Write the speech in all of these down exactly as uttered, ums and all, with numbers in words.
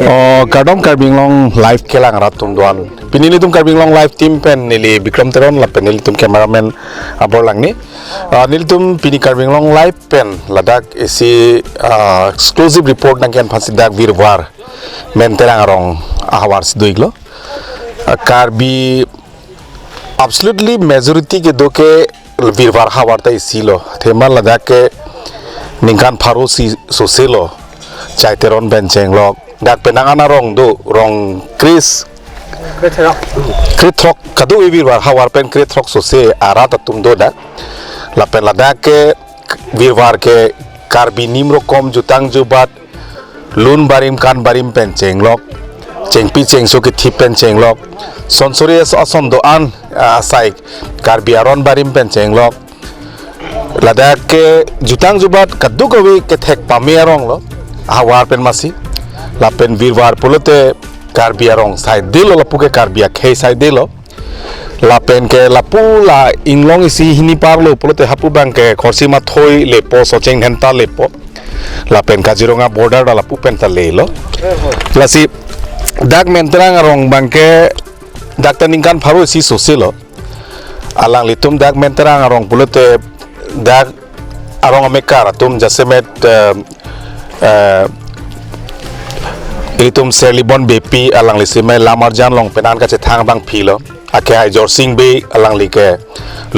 O, kardom Karbi Anglong Live kelang rat atum doan. Pini nelitum Karbi Anglong Live team pen neli Bikram Teron lapen nelitum cameraman Abor Langni. Ah, nelitum pini Karbi Anglong Live pen ladak isi, ah, exclusive report nangkelang aphansi dak Virvar Menterang arong ahavar si do-iklo. Ah, Karbi absolutely majority kedo ke Virvar havar ta isi lo. Athema ladak ke ningkan pharo si sose lo. Chai Teron pen chenglok. Dak penang an arong do, rong kre-, krethrok. Krethrok kadokave Virvar havar pen krethrok sose arat atum do dak. Lapen ladak ke Virvar ke Karbi nim rokom jutang jubat lun barim kan barim pen chenglok, chengpi chengso kethip pen chenglok, sonsori ason do-an, ah, asai Karbi aron barim pen chenglok. Ladak ke jutang jubat kadokave kethek pame arong lo, havar pen masi. Lapen Virvar pulote Karbi arong saide lo, lapu ke Karbi akhei saide lo. Lapen ke lapu la inglong isi hini parlo pulote hapu abang ke Khorsing Mathoi lepo, Socheng Dhenta lepo. Lapen Kaziranga border ta lapu pen ta lelo. Lasi dak Menterang arong abang ke dak ta ningkan pharo isi sose lo. Alanglitum dak Menterang arong pulote dak arong amekar atum jasemet, eh, eh, ilitum Serlibon Beypi alangli seme lam arjan along penang kachethang abang philo. Akhei Jorsing Bey alangli ke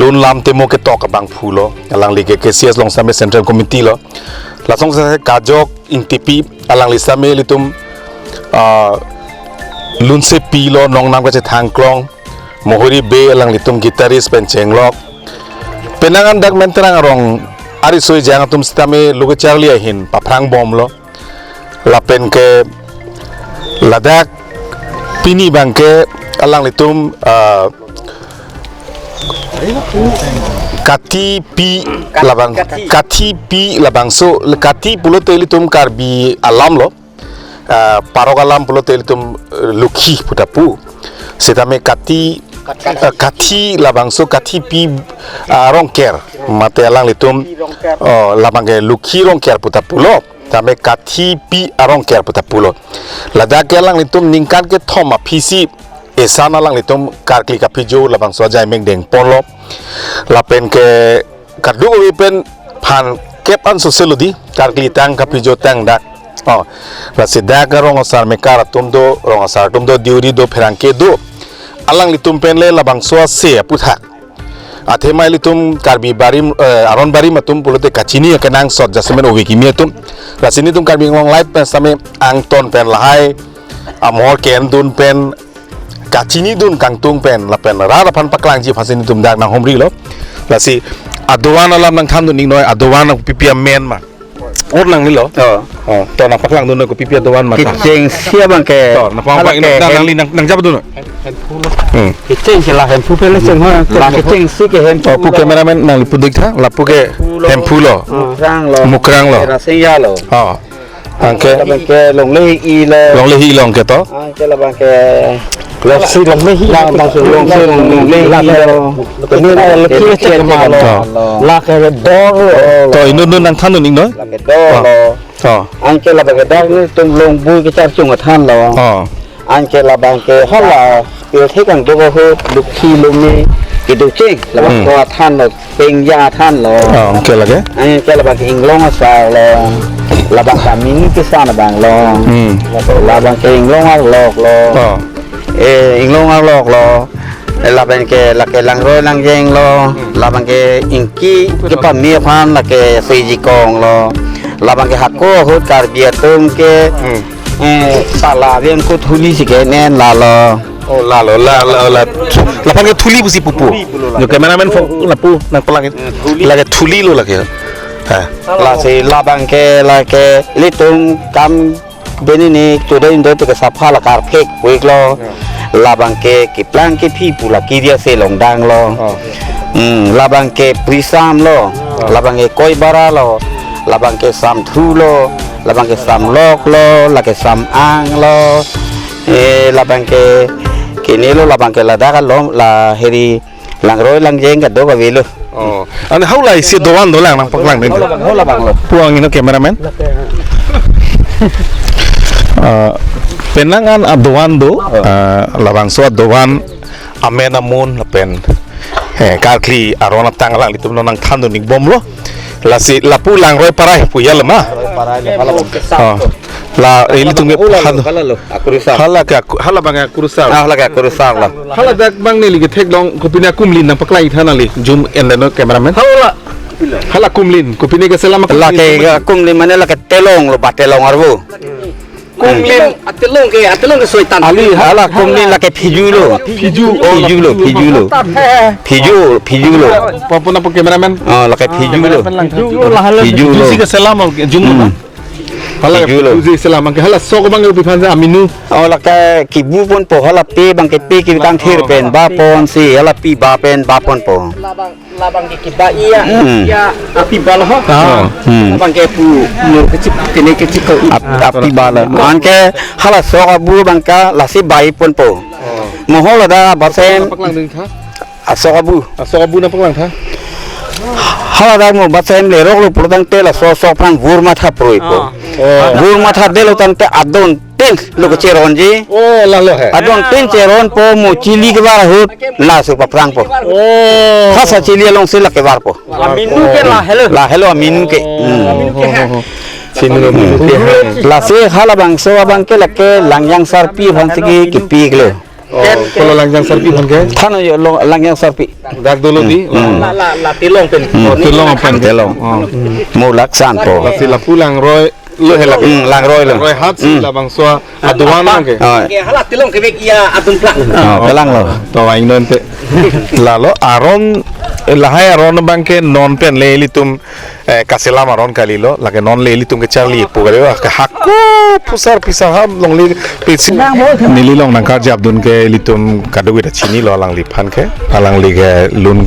lun lam temo ketok abang phulo. Alangli ke K C S along seme Central Committee lo. Lason se Kajok Ingtipi alangli seme ilitum, ah, lunsepi lo, nongnam kachethang klong. Mohori Bey alanglitum guitarist pen chenglok. Penang an dak Menterang arong ariso ejang atum sitame lo kecharli ahin paphrang bomlo. Lapen ke ladak pini abang ke alanglitum, ah, Kati Pi labang, Kati. Kati Pi labangso, Kati pulote ilitum Karbi alam lo. Ah, parok alam pulote ilitum, eh, Lokhi pu ta pu. Sitame Kati, Kati. Eh, Kati labangso Kati Pi, ah, Rongker. Mate alanglitum, Pi Rongker. Oh, labang ke Lokhi Rongker pu ta pulo. Tame Kati Pi Arongker pu ta pulo. Ladak ke alanglitum ningkan kethom aphisi esan alanglitum karkli kaphijo labangso ajai mengdeng ponlo. Lapen ke kadokave pen phan kep an sose lo di, karkli tang kaphijo tang dak. Oh, lasi dak rong asar mekar atum do, rong asar atum do, diuri do, pherangke do. Alanglitum pen le labangso ase aputhak. Athema ilitum Karbi barim, eh, aron barim atum pulote kachini akenangsot jasemet ove kimi atum. Lasi nelitum Karbi Anglong Live pen sitame angton pen lahai amor kendun pen kachinidun kangtung pen lapen rat aphan paklangji aphansi nelitum dak nanghumrilo. Lasi adovan alam nangthandun iknoi, adovan kopipi amen ma? Or nanglilo. Oh. Oh, to nangpaklangdun kopipi adovan ma ta? Kechengsi abang ke. To, nangpaklang, hala ke nang, hem- nangli nang, nangjapdun. Hmm. Kecheng ke la Hemphu pele cheng ho. La kechengsi ke Hemphu. Oh, pu lo. Cameraman nangli pudik tha, lapu ke Hemphu lo. Hemphu lo. Oh. Mukrang lo. Mukrang lo. Rasengjalo. Oh. Anke. Labang ke Longle Hi-i lo. Longle Hi-i lo anke to. Anke labang ke Longsi Longle Hi-i. Labang ke Longsi Longle Hi-i lo. Kene la laki kecheng ma lo. To. La ke dor lo. To inut nun nangthandun iknoi. La ke dor lo. Oh. Anke labang ke dak nelitum longbui kecharchung athan lo. Oh. Anke labang ke hala pirthe kangduk ahut lukhi lumi kedocheng labang Hmm. ko athan lo, pengja athan lo. Oh, anke lake? Anke labang ke inglong asar lo. Labang ke mini kesan abang lo. Hmm. Labang ke inglong arlok lo. Oh. Eh, inglong arlok lo. Eh, labang ke lake langroi langjeng lo. Labang ke ingki kepame aphan lake seji kong lo. Labang ke hako ahut Karbi atum ke, Hmm. eh, sala aviang kut huli si ke nen lalo. Oh, lalo, la, la, la, laphan ke thuli pusi pupu. Thuli pulo la. Yo, cameraman phone lapu nangpalang. Eh, thuli. Lake thuli lo lake. Ha. Lasi labang ke, lake ilitum kam bini ni today indo te ke sapha la karphek puik lo. Ya. Labang ke keplang kephi pu la kedia se longdang lo. Oh. Hmm, labang ke prisam lo. Oh. Labang ke koibara lo. Labang ke samthu lo. Labang ke samlok lo. Lake samang lo. Eh, labang ke kene lo, labang ke ladak along la heri langroi langjeng kadokave lo. Oh. Ane hau la isi dovan dolang nangpaklang den. Hau labang, hau labang lo. Puang ino cameraman. Ah, penang an adovan do, ah, labangso adovan amen amun lapen, eh, karkli aron atang alanglitum non nangthandun ikbom lo. Lasi lapu Langroi Parai pu ya lema. Langroi Parai lo, hala bang. Oh. La ilitum ke hala lo, han. Hala lo, akurusar. Hala ke aku-, hala bang akurusar. Ah, hala ke akurusar la. Hala dak bang neli ke theklong kopine akumlin nangpaklai tha neli. Zoom in deno cameraman. Hala. Hala kumlin, kopine ke selama lake kumlin. Kumlin mane lake telong lo, ba telong arvo. Kumlin. Atelong ke, atelong ke soitan. Ali, hala kumlin lake phiju lo. Phiju. Phiju lo, phiju lo. Phiju, phiju lo. Papu na po cameraman. Oh, lake phiju lo. Phiju lo, la hala. Phiju lo. Jusi ke selama, zoom lo. Hmm. Hala phiju lo. Jusi selama ke hala sok bang ke piphan sa aminu. Oh, lake kibu ponpo, hala pe bang ke pe kibang thir pen ba ponsi, hala pi ba pen ba ponpo. Labang ke kiba iya, hmm, iya api bal ho. Ah. Hmm. Labang ke pu, mu kecik, tene kecik ko. Ap-, api bal. Anke hala sok abu bang ke lasi bai ponpo. Oh. Mo hala da basem. Paklang ding tha? Asok abu. Asok abu nangpaklang tha? Hala da mo basem lerok lo pulo tangte laso sok phrang vur matha proipo. Ah. Oh. Vur matha delo tangte adon tin lo kecheronji. Oh, lalo he. Adon tin cheronpo mo chili kevar ahut laso paprangpo. Oh. Khasa chili alongsi la kevarpo. Aminu ke la helo. La helo aminu ke. Hmm. Aminu ke he. Sinu aminu ke he. Lasi hala bangso abang ke lake Langjang Sarpi aphan si ke kepik lo. Oh, kolo Langjang Sarpi aphan ke? Thano yo lo Langjang Sarpi. Dak dolo di. Hmm. La, la, la tilong pen. Hmm. Oh, tilong pen. Tilong. Oh. Mo laksan po. Lasi lapu Langroi lo he la. Hmm, Langroi lo. Langroi hat si, hmm, labangso adovan ke. Oh. Ke hala tilong kevek iya adun plak. Oh, kelang lo. To aing non te. Lalo aron, eh, lahai aron bang ke non pen le ilitum, eh, kaselam aron kali lo, lake non le ilitum ke charli pu kali lo, ke hako pusar pisar ham longle pisi. Neli long nangkarjap dun ke ilitum kadokave ta chini lo alangliphan ke, alangli ke lun,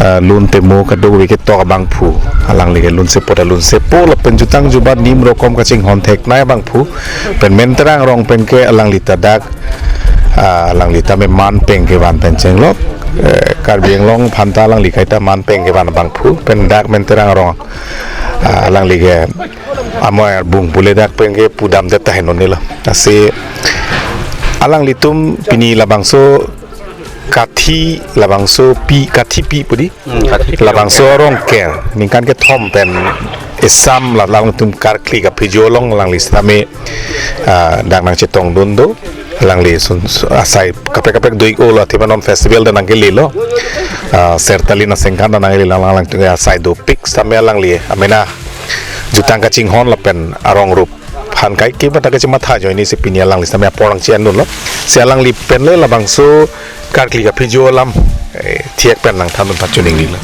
eh, lun temo kadokave ketok abangphu, alangli ke lun sepo ta lun sepo lapen jutang jubat nim rokom kachinghon theknei abangphu, pen Mentrang arong pen ke alangli ta dak, ah, alangli ta me manpeng kevan pen chenglok, eh, Karbi Anglong aphanta alangli kaita manpeng kevan abangphu, pen dak Mentrang arong, ah, alangli ke amo arbung pule dak pen ke pudam det ta henone lo. Lasi alanglitum pini labangso kathi labangso pi, kathi pi pudi. Hmm, kathi pi. Labangso Rongker ningkan kethom pen esam la alangtum karkli kaphijo along alangli sitame, ah, dak nangchetongdun do. Alangli sun, su-, asai kaprek kaprek do-ik-o lo, athe ba non festival ta nangkele lo. Ah, Sertalin asengkan ta nangkele lo, alangtum asai dopik sitame alangli amena jutang kachinghon lapen arong rup aphan kaike ba ta kachematha ajoine si pini alangli sitame apor nangche-endun lo. Si alangli pen le labangso karkli kaphijo alam, eh, thiak pen nangthandun pachuningri lo.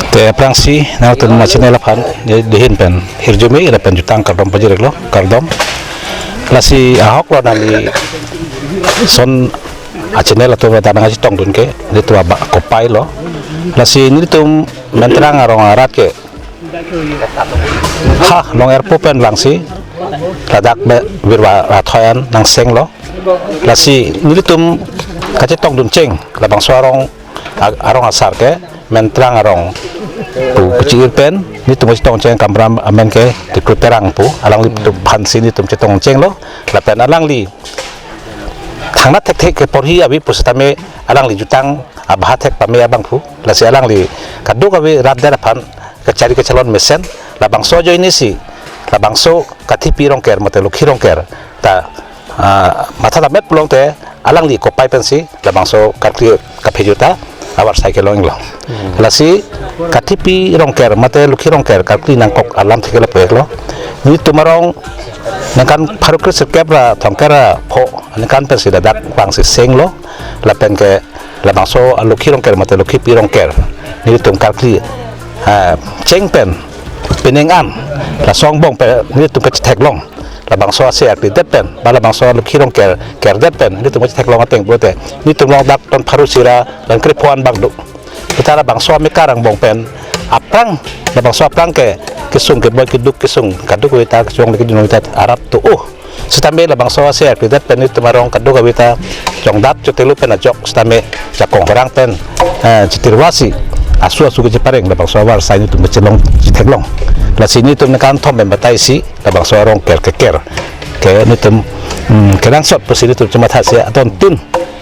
Te aphrangsi nangtum ma channel aphan, de, dehin pen hirjume lapen jutang kardom pajirlo, kardom. Lasi ahok lo nangli son a channel atum ta nangchetongdun ke, nelitum aba kopai lo. Lasi nelitum Mentrang arong arat ke ha, long erpo pen vangsi ladak be birwa rathoi an nangseng lo. Lasi nelitum kachetongdun cheng labangso arong, a-, arong asar ke Mentrang arong pu kechi-ir pen nelitum kachetong cheng Kamram amen ke Tikru Terang pu, alangliphan si nelitum chetong cheng lo. Lapen alangli thangnat thekthe ke porhi ave pusitame alangli jutang abha thek pame abangphu. Lasi alangli kadokave rat det aphan kachari kachalon mesen, labangso ajoine si labangso Kathipi Rongker mate Lokhi Rongker ta, ah, matha damet pulote alangli kopai pensi labangso karkli kaphijo ta avarsai kelong lo. Hmm. Lasi Kathipi Rongker mate Lokhi Rongker karkli nangkok alam thek lo pek lo. Nelitum arong ningkan pharo kre sirkep ra thomkep ra pho Aningkan pensi ladak vangsi senglo, lapen ke labangso a Lokhi Rongker mate Lokhipi Rongker nelitum karkli, eh, cheng pen pining an laso angbong pen nelitum kachetheklong, labangso ase arklidet pen ba labangso Lokhi Rongker kerdet pen nelitum kachetheklong ateng pulote nelitum along dak ton pharo isi ra, ton krepho an bak do. Kita labangso amekar angbong pen aphrang, labangso aphrang ke kesung keboi keduk, kesung kaduk kave ta, kesung le kejun kave ta arat do. Sitame labangso ase arklidet pen nelitum arong kaduk kave ta jongdat chotelo pen ajok sitame jakong horang pen, eh, chitirwasi asu asu kechepareng labangso avar sai nelitum kachelong chetheklong. Lasi nelitum ningkan thom pen batai isi labangso arong ker keker ke nelitum, mm, kenangsot pusi nelitum chematha si aton tin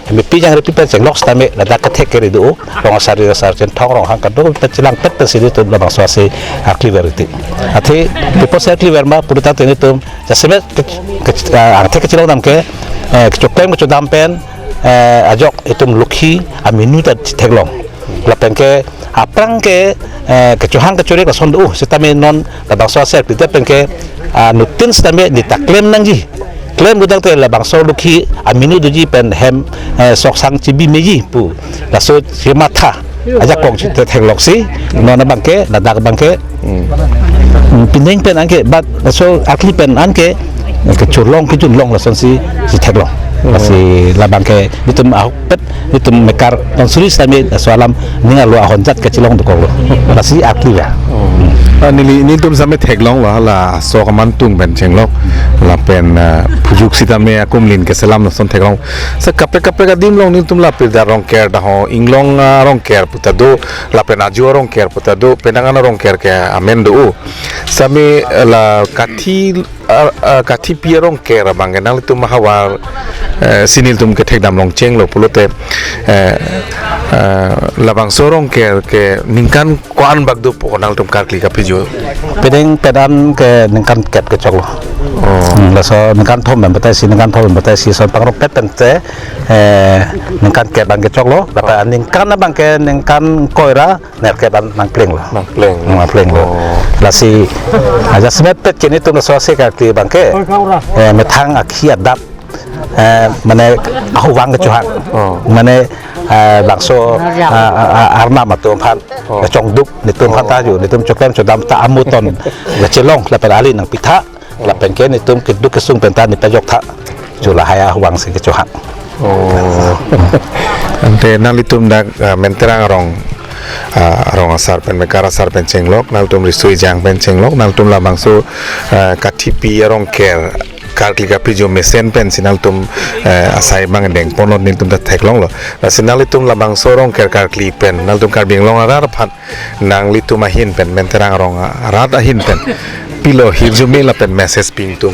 mepi jangrepi pen chenglok sitame ladak kethek kere do, rong asar ri asar Chinthong Ronghang kaduk pen chelangpet pensi nelitum labangso ase arkliver iti. Athe kopi apotsi arkliver ma pulotangte nelitum jasemet ke, ke, ah, angthek kachelong dam ke, eh, kechoklem kechodam pen, eh, ajok itum Lokhi aminu ta chetheklong. Lapen ke aphrang ke, eh, kechohang kechorek lason do, sitame non labangso ase arklidet pen ke, ah, anuttin sitame neta klem nangji. Klem pulotangte labangso Lokhi aminu doji pen hem, eh, sok sang chibi meji pu laso chematha ajakong chetheklok si, non abang ke, ladak abang ke, mm, pining pen anke, but laso arkli pen anke, kechorlong kejunlong lasonsi chetheklong. Lasi labang ke nelitum ahokpet, nelitum mekar tonsuri sitame laso alam ning arlo ahonjat kachelong dokoklo. Lasi arkli ya. Ah, neli, nelitum sitame theklonglo, hala sok amantung pen chenglok, lapen, ah, phujuk sitame akumlin keselam lason theklong. Sa kaprek kaprek adim along nelitum la Pirda Rongker dak ho, Inglong, ah, Rongker puta do, lapen Ajo Rongker puta do, penang an Rongker ke amen do. Sitame, eh, la Kathi, ah, ah, Kathipi Rongker abang ke nanglitum havar, eh, si nelitum kethekdam longchenglo pulote, eh, eh, labangso Rongker ke ningkan ko-an bak dopo nanglitum karkli kaphijo? Pining pen an ke ningkan kep kechoklo. Oh. Hmm, laso ningkan thom pen batai isi, ningkan thom pen batai isi ason pangrongpet pen te, eh, ningkan kep an kechoklo. Lapen aningkan abang ke ningkan ingkoi ra nerkep an nangplenglo. Nangpleng. Nangplenglo. Oh. Lasi, ah, jasemet pet ke nelitum laso ase karkli abang ke, eh, methang akhi adap, eh, mane ahuvang kechohang. Oh. Mane, eh, bangso, ah, ah, ah, arnam atum aphan, oh, kachongduk nelitum aphan ta aju, nelitum choklem chodam ta amuton kachelong lapen ali nangpitha. Lapen ke nelitum keduk kesung pen ta neli pajok tha. Chu lahai ahuvang si kechohang. Oh. Ante nanglitum dak, ah, Menterang arong, ah, arong asar pen, mekar asar pen chenglok, nanglitum riso ejang pen chenglok, nanglitum labangso, ah, Kathipi Rongker karkli kaphijo mesen pensi nanglitum, eh, asai abang dengponlo, nelitum ta theklonglo. Lasi nanglitum labangso Rongker karkli pen nanglitum Karbi Anglong arat aphan, nanglitum ahin pen, Menterang arong arat ahin pen, pilo hirjume lapen message pi nelitum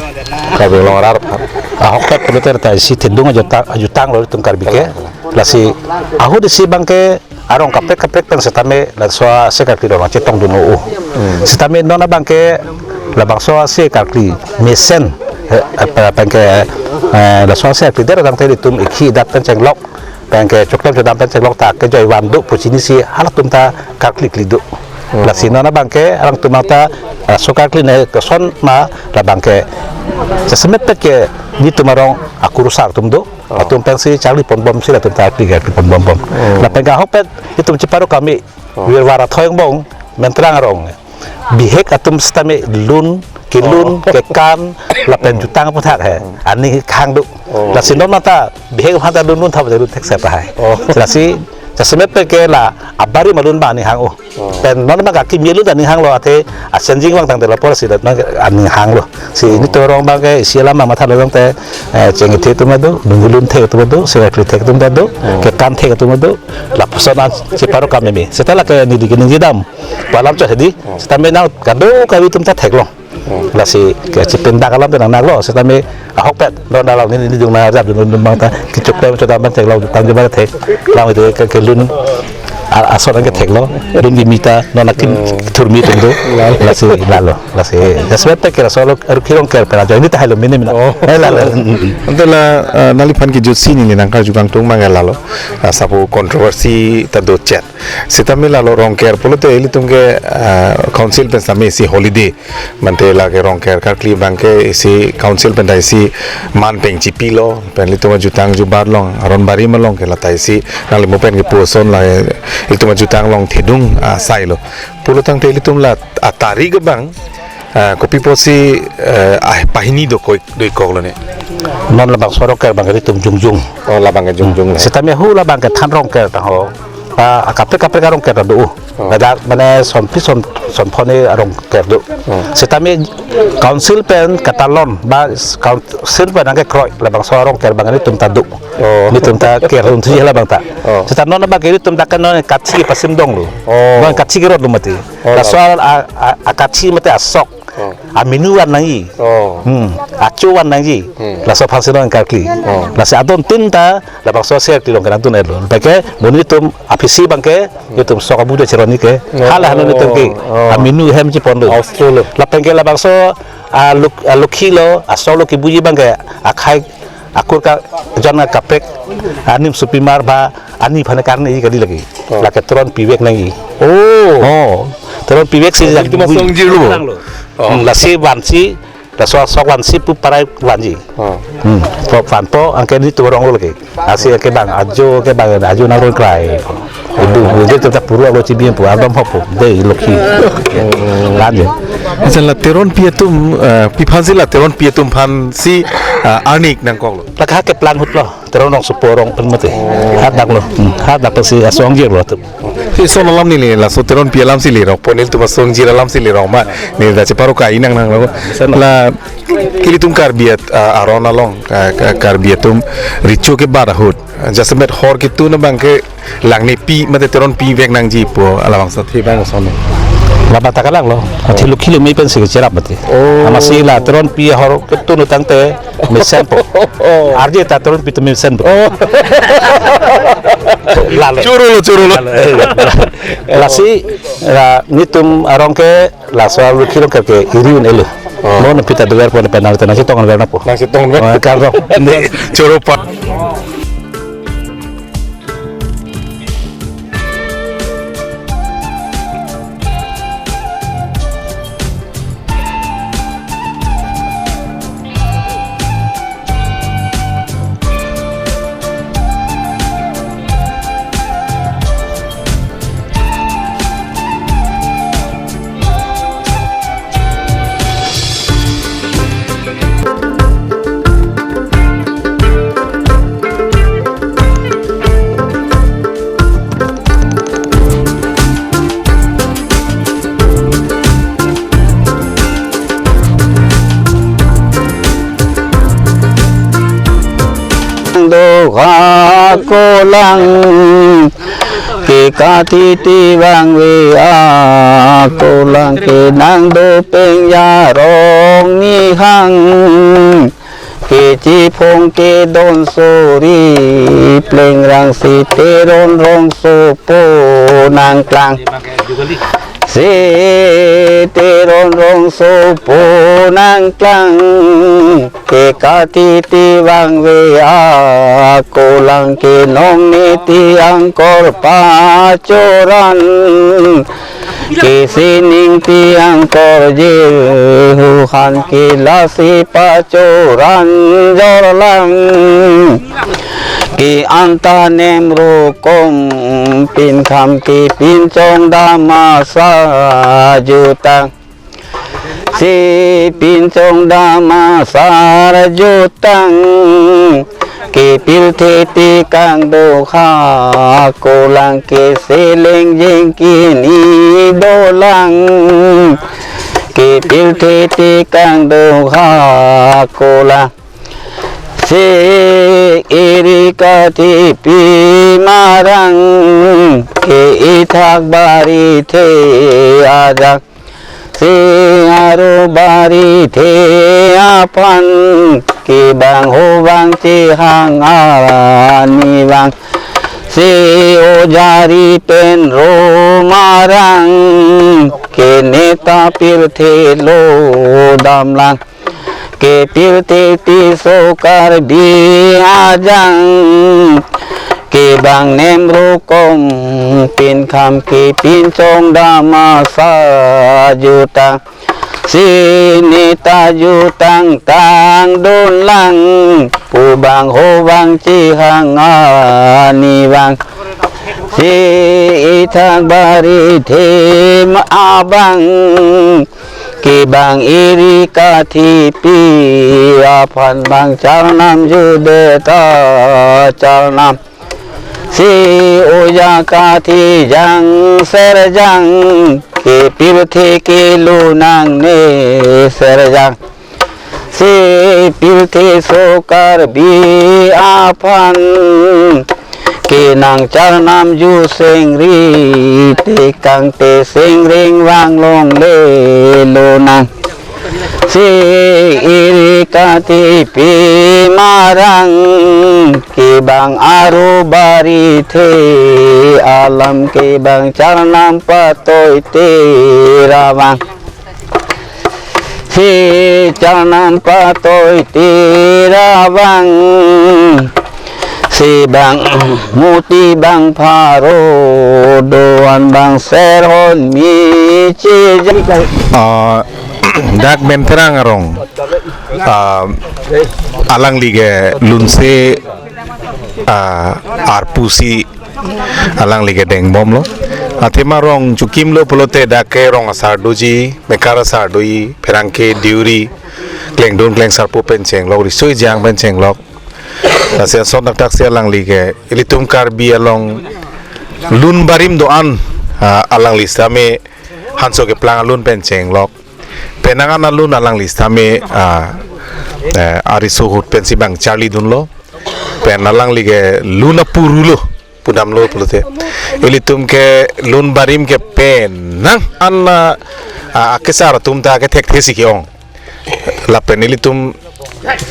Karbi Anglong arat aphan? Ahokpet pulote ta isi thedung ajutang, ajutanglo itum Karbi ke. Lasi ahut isi abang ke arong kaprek kaprek pen sitame laso ase karkli arong chetongdun o. Hmm. Sitame non abang ke labangso ase karkli mesen, eh, apa, abang ke, eh, laso ase karkli der tangte itum ikhi idat pen chenglok, abang ke choklem chodam pen chenglok ta kejoi van do pu chinisi halatum ta karkli kli do. Hmm. Lasi non abang ke alangtum ta, ah, laso karkli ne koson ma, labang ke jasemet pet ke nelitum arong akurusar atum do. Oh. Atum pensi charli ponbom si latum ta karkli karkli ponbom bom. Hmm. Lapen ke ahokpet itum cheparo kami, oh, virvar athoi angbong, Menterang arong, bihek atum sitame lun, kelun, oh, kekan, lapen jutang aputhak he. Hmm. Aning hang do. Oh. Lasi non ta bihek aphan ta lun lun thap lun thekse pahai. Oh. Lasi jasemet pet ke la abari malun abang aning hang o. Oh. Pen non abang ke akimi alun ta aning hanglo, athe asenjing vang tangte lapu si non aning hanglo. Si, oh, nelitum arong abang ke isi alam mathalo tangte, eh, cheng-i thek atum ta do, dungu lun thek atum ta do, serakli thek atum ta do, oh, kekan thek atum ta do, lapuson an cheparo kami me. Seta lake neli keningje dam pu alam chot hedi. Oh. Sitame nang kadokave atum ta theklong. Hmm. Lasi kechipindak alam ta nangnanglo, sitame ahokpet non alam neli, neli dung nangarjap dun abang ta kechoklem chodam pen theklong, tangte abang thek, alam itu ke, kelun, A-, ason angke theklo, dun di mita, non akim Oh. thurmi tum do, Lalo. lasi, lalo, lasi. Jasemet pek kira solo, aru kirong ker pera join, ini tahai lo mini mina. Oh. Eh, lalo. Mm, mm, mm. Ante la, eh, neliphan kejutsi neli nangkarju kangtung mangke lalo, eh, sapu controversy ta dochet. Sitame lalo rongker pulote ilitum ke, eh, council pen sitame isi holiday. Mante lake rongker karkli abangke isi council pen ta isi man peng chipilo, pen ilitum ajutang jubat along, aron barim along ke lata isi, nangli mo pen kepu ason la, ilitum ajutang along thedung, ah, sailo. Pulo tangte ilitum la, ah, tarik abang, ah, kopi pusi, eh, ah, pahini dokok, doikoklo ne. Non labangso rongker abangke ilitum jongjong. Oh, labangke jongjong le. Sitame hu labangke than rongker tangho. Ah, akaprek kaprek arongker do. Oh. Ladak mane sonpi son, sonphone arongker do. Oh. Sitame council pen katalon ba council pen angke kroi labangso arongker abang ilitum ta do. Oh. Ilitum ta ker un thuji labang ta. Oh. Sita non abangke ilitum ta kan non kachi pasim donglo. Oh. Non kachi kerot lo mati. Oh, laso lalo. a, a, akachi mate asok. Oh. Aminu van nangji. Oh. Hmm. Acho van nangji. Hmm. Laso aphansi non karkli. Oh. Lasi adon tin ta labangso ser kelong kenang tun elo. Peke monit atum aphisi abangke, itum sok abu de cheroni ke. Oh. Hala hanu nitum ke. Oh. Aminu hem chipon lo. Austro lo. Lapen ke labangso, ah, luk-, ah, lukhi lo, asok lo kibuji abangke, akhai akur ka jon kaprek, anim supimar ba, ani phane karne ji kali lagi. Oh. Lake teron pivek nangji. Oh. Oh. Teron pivek si Oh, jak itu mas bui. Songjir lo. Lang lo. Oh. Hmm, lasi vansi, laso sok vansi pu parai vanji. Oh. Hmm. Po vanpo angke di turong lo lagi. Asi ke bang ajo ke bang ajo nang roi krai. Ibu ibu de ta puru lo chibi pu adom hop pu de lukhi. Lanjut. Asal la teronpi atum, eh, pi aphansi la teronpi atum aphansi, eh, arnik nangkoklo. Lake ha keplang hutlo. Teron rongsopo arong pen mate. Hat daklo. Hmm. Hat dak si asong jir lo atum. Si son alam neli laso teronpi alamsi lerok. Pon ilitum asong jir alamsi lerok ma. Neli ta cheparo ka inang nang lo. Sana. La ilitum Karbi at, ah, aron along, ah, ka-, Karbi atum recho kebat ahut. Jasemet hor ketun abangke langnepi mate teronpi vek nangji pu labangso athe abang son. Labang ta kalang lo. Athe lukhi lo me pensi cherap mate. Oh. Amatsi la teronpi hor ketun tangte mesenpo. Oh. Arje ta teronpi tu mesenpo. Oh. Lalo. Choro lo, choro lo. Lalo, eh. Lasi, la, nitum arong ke, laso alu kirong ke, ke iri un elu. Oh. Mo na pita dugar pon penang tena si tongan verna po. Nang si tongan ver. Oh, kan ro. Choro pa. Doha kolang ke katiti vangve akolang ke nang dopeng arong nihang. Kechiphong kedon sori plengrang si Teron rongsopo nangklang. Si Teron rongsopo nangklang. Ke katiti vangve akolang ke nong niti angkor pachoran. Ke sining ti angkor je huhan ke lasi pachoran jorlang. Ke anta nem rokom pinkham ke pinchong dam asar jutang. Si pinchong dam asar jutang. Ke pilthe ti kangdoha kolang ke seleng jengkini dolang. Ke pilthe ti kangdoha kolang. Si iri kathipi marang ke ithak bari the ajak. Si aru bari the aphan ke bang ho bang chehang ani bang. Si ojari pen ro marang, ke neta pirthe lo damlang. Ke pirthe piso Karbi ajang, ke bang nem rokom pinkham ke pinchong dam asa jutang. Si neta jutang tangdun lang, pu bang ho bang chihang ani bang. Si ithak bari them abang, ke bang iri kathipi aphan bang charnam jude ta charnam. Si oja kathi jang serjang, ke pirthe ke lo nangne serjang. Si pirthe so Karbi aphan, ke nang charnam ju sengri, tekang te sengring vang longle lonang. Si iri kathipi marang, ke bang aro bari the alam, ke bang charnam patoi te ravang. Si charnam patoi te ravang, si bang muti bang pharo do-an bang serhon mi chija. Ah, dak Menterang arong, ah, alangli ke lunse, ah, arpu si alangli ke dengbomlo. Athema rong chokimlo pulote dak ke rong asar doji, mekar asar doji, pherangke, deuri, klengdun klengsarpo pen chenglok, riso ejang pen chenglok. Lasi ason dakdak si alangli ke ilitum Karbi along lun barim do-an, ah, alangli sitame hanso keplang alun pen chenglok. Penang an alun alangli sitame, ah, eh, ariso ahut pensi bang charlidunlo. Pen alangli ke lun apuru lo, pudamlo pulote. Ilitum ke lun barim ke penang an, ah, ah, akesar atum ta kethekthe si ke-ong. Lapen ilitum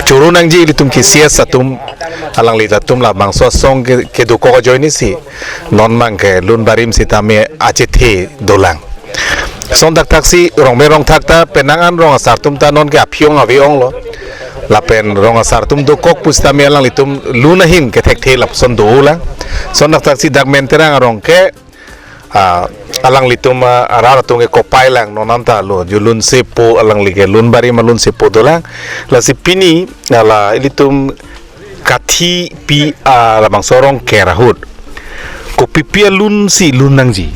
choro nangji, ilitum ke C S atum, alangli ta atum labangso asong ke, kedokok ajoine si non bang ke lun barim sitame achethe dolang. Ason dakdak si rong me rong thak ta penang an rong asar atum ta non ke aphi-ong ave-onglo. Lapen rong asar atum dokok pusitame alanglitum lun ahin kethekthe lapuson dolang. Ason dakdak si dak Menterang arong ke, ah, alanglitum, ah, arat atum ke kopai lang non anta lo, ju lunsepo, alangli ke lun barim alunsepo dolang. Lasi pini, ah, la ilitum kathipi, ah, labangso arong ke ahut, kopipi alun si lun nangji?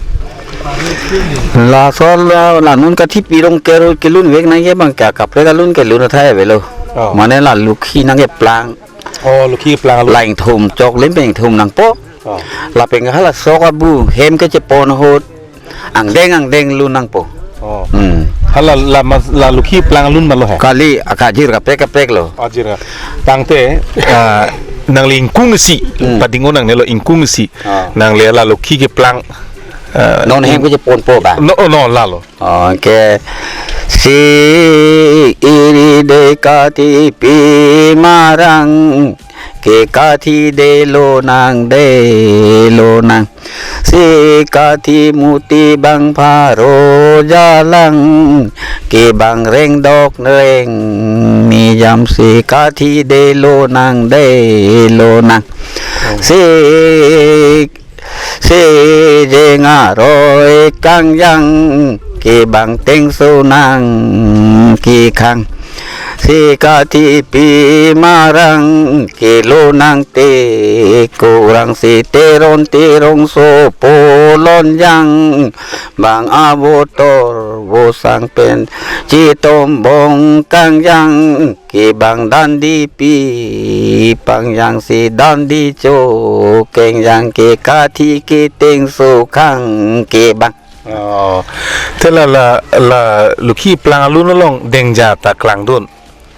Laso la, la non kathipi arong ke ahut kelun vek nangji bang ke kaprek alun kelun athai avelo. Oh. Mane la lokhi nangkeplang. Oh, lokhi keplang alun. La ingthum chok lim pen ingthum nangpo. Oh. Lapen hala sok abu hem kechepon ahut angdeng angdeng lun nangpo. Oh. Hmm. Hala la mas-, la lokhi keplang alun ma lo he? Kali, akajir kaprek kaprek lo. Ajir ka. Tangte, ah, nangli ingkung isi, Hmm. padingo nangnelo ingkung isi. Ah. Nangli la lokhi keplang, ah, Non hem kecheponpo ba? No, no, lalo. Okay. Si iri de kathipi marang, ke kathi de lonang de lonang. Si kathi muti bang pharo jalang, ke bang rengdok reng mijam, si kathi de lonang de lonang. Si Si jeng aroi kangjang, ke bang tengso nangkekhang. Si kathipi marang, ke lonang te kurang, si Teron Terong sopo lonjang, bang abotor bosang pen chitombong kangjang. Ke bang dandi pi pangjang, si dandi cho kengjang, ke kathi ke tengso khang ke bang. Oh. Te la, la, la lokhi keplang alun along dengja ta klangdun?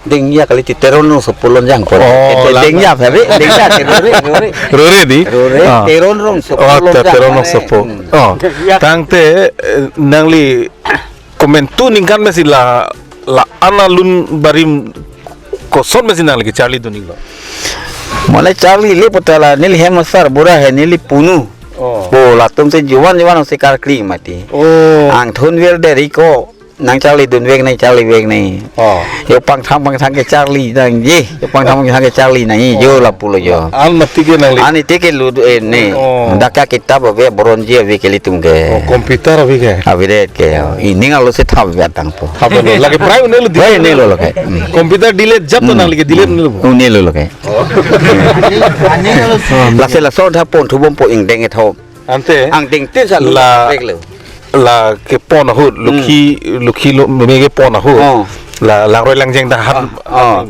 Dengja kali, ti Teron Rongsopo lonjang ko. Oh, Te la, dengja la. Phe, dengja te rore, rore. Rore di? Rore, Ah. Teron Rongsopo Oh, ta lonjang Teron mane. Rongsopo. Hmm. Oh. Ya. Tangte, eh, nangli komantu ningkan pensi la, la-an alun barim koson pensi nangli kecharlidun iklo? Mane charlile pu ta la neli hem asar bura he neli punu. Oh. Pu latum si juvan juvan si karkli mati. Oh. Angthun vir deri ko nang charli dunvek nang charlivek nang. Oh. Jo pangthang pangthang ke charli nangji. Jo pangthang pangthang ke charli nangji. Jo lapulo jo. An mati ke nangli. An iti ke ludu eh ne. Oh. Dak ka kitab ave bronji ave ke ilitum ke. Oh, computer ave ke. Ave det ke. Ining arlo si thap ave atangpo. Thap lo. Lake prai un-elo. Prai un-elo lake. Hmm. Computer delete jap to nangli ke delete un-elo. Un-elo lake. Lasi lason tha pon thubompo ingdeng ethom. Ante angdeng tin sa lo la pek lo. La kepon ahut, hmm, lokhi, lokhi lo, meme kepon ahut. Oh. La langroi langjeng ta hat. Oh.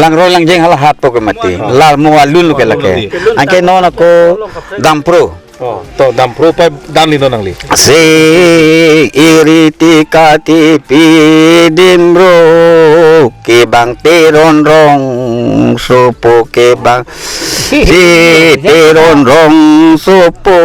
Langroi langjeng hala hat po ke mati. Oh. Lal mo alun lo ke lake. Anke non ako dampro. Oh, to dampro pa dan lino nangli. Se iri ti kati pi dimro, kebang Teron rongsopo kebang. Si Teron rongsopo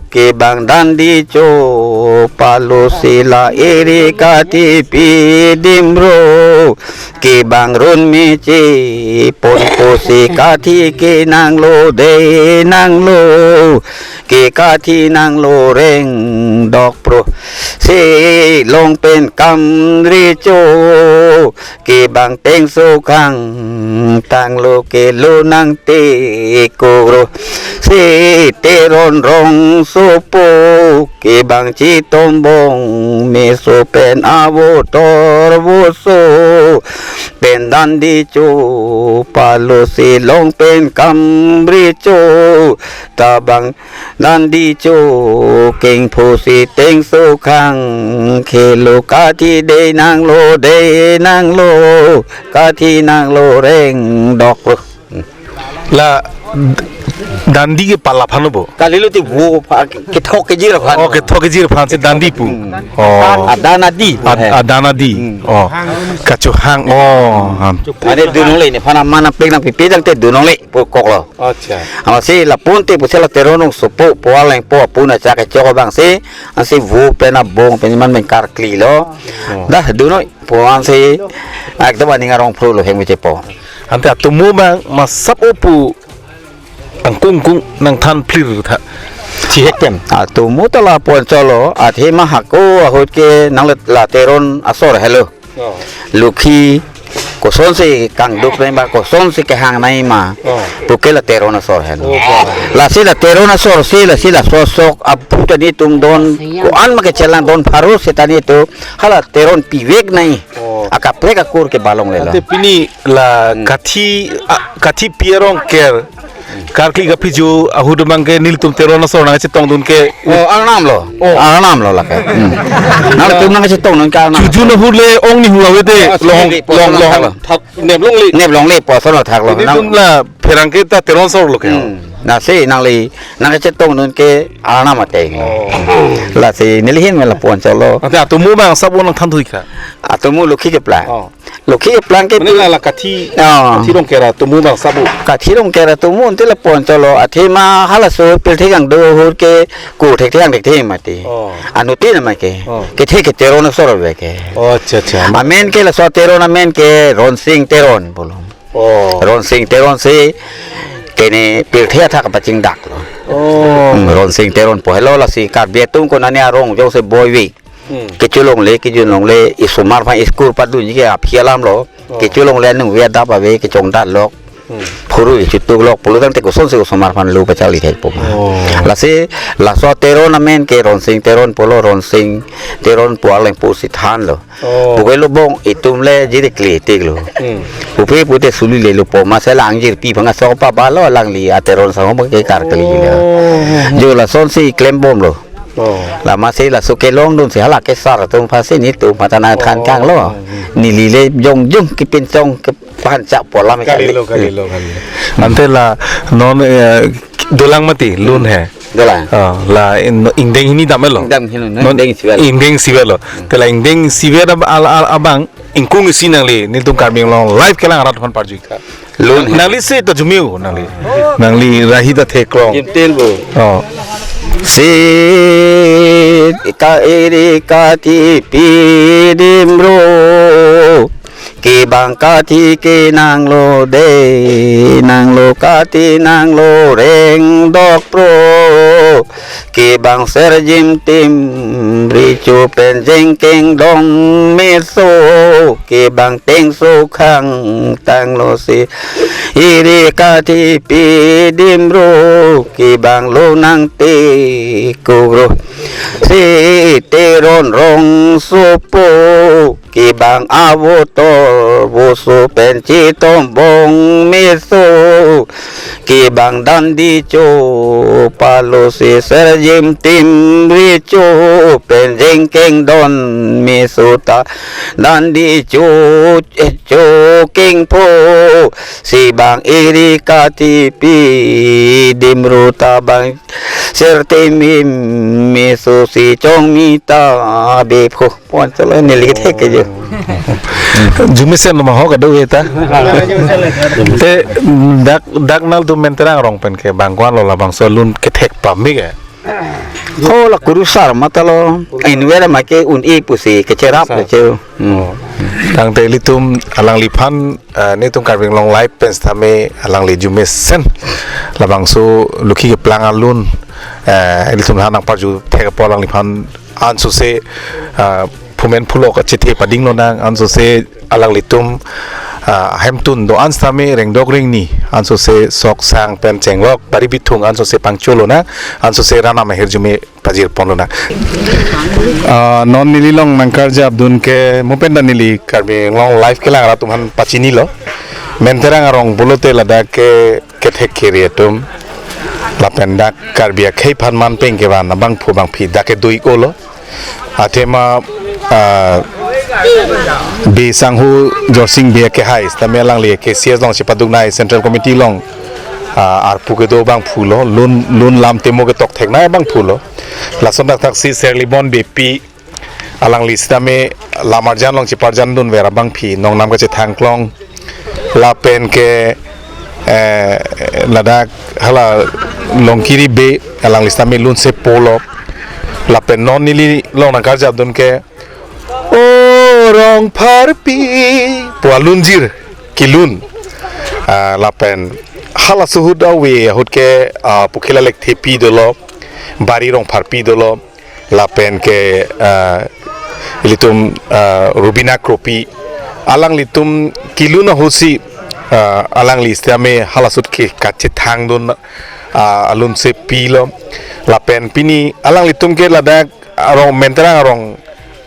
kebang dandi cho palo sila iri kati pi dimro kebang run meche ponpo si kathi ke nanglo de nanglo ke kathi nanglo reng dokpro si long pen kamri cho kebang tengso khang tanglo ke lo nangte kokro si Teron rongsopo kebang chitombong meso pen avotor voso pen dandi cho palo si long pen kamri cho tabang dandi cho kengpho si tengso khang khelo kathi de nanglo de nanglo kathi nanglo reng dokpro. La dandi ke pala aphan bo? Kalilo ti vo pha- kethok kejir aphan. Oh, kethok kejir aphan si dandi pu. Hmm. Oh. Adan adi. Ad- adan adi. Hmm. Oh. Kachohang. Oh. Ane dunong le ne phana mana pek nang pipi dang te dunong le pu koklo. Acha. Ama si lapunte pusi la Teron rongsopo pu aleng po apuna cha kechok abang si ansi vo pen abong pen man pen karkli lo. Oh. Dah dunong pu ansi ekdom aning arong phru lo heng meche po. Ante atomo abang masap opu angkung kung nangthan phlir tha. Chihek pen. Atomo ta la pon cholo, athema hako ahut ke nang la Teron asor helo. Oh. Lokhi kosonsi kangduk nai ma, kosonsi kehang nai ma. Oh. Puke la Teron asor helo. Oh, oh. Lasi la Teron asor si, lasi laso sok aphuta netum don, ko-an ma kechelang don pharo seta netum, hala Teron pivek nai. Oh. Akaprek akur ke balong lelo. Ante pini la, hmm, kathi, a, kathi pi arong ker. Karkli kaphi jo ahut abang ke nelitum Teron asor nangchetongdun ke. Oh, arnam lo. Oh. Arnam lo lake. Hmm. Nangtum nangchetongdun ke arnam. Chujun ahut le ong ni hu ave te. Oh, long, sini long, po, long. Thak, nep longle. Nep longle po, sono thak lo. Nelitum nang la pherangke ta Teron asor lo ke. Hmm. Lasi nangli nangchetongdun ke arnam ateng. Oh. Lasi neli ahin me la pon cholo. Ante atomo abang sabo nangthan thui kha. Atomo Lokhi keplang. Oh. Lokhi keplang ke mane pu- la, la kathi, oh, kathi rong kera atomo abang sabo. Kathi rong kera atomo ante la pon cholo athema halaso pirthe kangduk ahut ke ko thekthe ang thekthe mati. Oh. Anuttin nama ke. Oh. Kethe ke Teron asor ave ke. Oh, acha, acha. Amen ke laso Teron amen ke Ronsing Teron pulo. Oh. Ronsing Teron si kene pirthe athak pachingdak lo. Oh. Hmm, Ronsing Teron po helo lasi Karbi atum konane arong jongsi boive. Hmm. Kecholongle, kejunlongle, isomar aphan school padunji ke aphi alam lo. Oh. Kecholongle aningve adap ave, kechongdat lok. Hmm. Phuru ichutuk lok, pulo tangte kosonsi osomar aphan lo pachali thekpo ma. Oh. Lasi, laso Teron amen ke Ronsing Teron pulo, Ronsing Teron pu aleng pusi than lo. Oh. Puke lo bong, itum le jirik le tik lo. Hmm. Pupe pute suli le lo po, masa la angjirpi phanga sok pa balo alangli a Teron asor ke karkli lo. Oh. Jo lasonsi klembom lo. Oh. Lama si laso kelongdun si hala kesar atum aphan si netum mata nangthan kang lo. Oh. Neli le jongjong kepinchong kephan chak polam. Kalilo, kalilo, kalilo. Ante la non, eh, dolang mati lun he. Dolang. Oh, la in, ingdeng hini dam lo. Ingdeng hini, non ingdeng isivet. Ingdeng isivet lo. Hmm. Te la ingdeng isivet ab-, al-, al-, abang ingkung isi nangli nelitum Karbi Anglong live kelang arat aphan parju-ik tha. Lun. Nangli si ta jumio nangli. Nangli rahi ta theklong. Jimtil bo. Oh. Si ka iri kathi pi dimro. Kebang kathi ke nanglo de, nanglo kathi nanglo reng dok pro. Kebang serjim tim recho pen jengkeng don meso. Kebang tengso khang tanglo si iri kathi pidim ro. Kebang lo nang te kugro si Teron rong sopo. Kebang avotor voso pen chitombong meso. Kebang dandi cho palo si serjim tim recho pen jengkeng don meso ta dandi cho, eh, cho kengpo. Si bang iri kathi pidim ro ta bang sertim meso si chongmi ta bepho. Pon chalo neli kethek ke jo. Jumesen ma ho kado eta. Te dak dak nangtum Menterang arong pen ke bang ko-an lo labangso alun kethek pame ke. Ho la kurusar matalo. Inwera make un-e pusi kecherap le cheu. Hmm. Tangte ilitum alangliphan, eh, netum Karbi Anglong Live pen sitame alangli jumesen labangso lukhi keplang alun, eh, ilitum han nangparju thek apot alangliphan ansose, ah, phumen phulok achethe pading lonang, ansose alanglitum, ah, hemtun do-an sitame rengdok rengni, ansose sok sang pen chenglok bari bithung ansose pangcho lonang, ansose ranam ahirjume pajir pon lonang. Ah, non neli long nangkarjapdun ke mo pen ta neli Karbi Anglong Live kelang rat atum aphan pachinilo. Menterang arong pulote ladak ke kethek kere atum lapen dak Karbi akhei aphan man peng kevan abangphu bangphi dak ke dui kolo. Athema, ah, Bey Sanghu Jorsing Bey kehai sitame alangli K C S along chepaduk nai Central Committee along, ah, arpu kedo abangphu lo, lun lun lam temo ketok thek nai abangphu lo. Lason dak thaksi Serlibon Beypi alangli sitame lam arjan along cheparjan dunver abangphi nongnam kachethang klong lapen ke, eh, ladak hala Longkiri Bey alangli sitame lun se polo lapen non neli long nangkarjapdun ke O Rongpharpi pu alunjir kelun, ah, lapen hala suhut ave ahut ke, ah, Pukhila Lekthepi dolo, Bari Rongpharpi dolo, lapen ke, ah, ilitum, ah, Rubina Kropi, alanglitum kelun ahutsi, ah, alangli sitame hala suhut ke kachethang dun, ah, alun se pilo lapen pini alanglitum ke ladak arong Menterang arong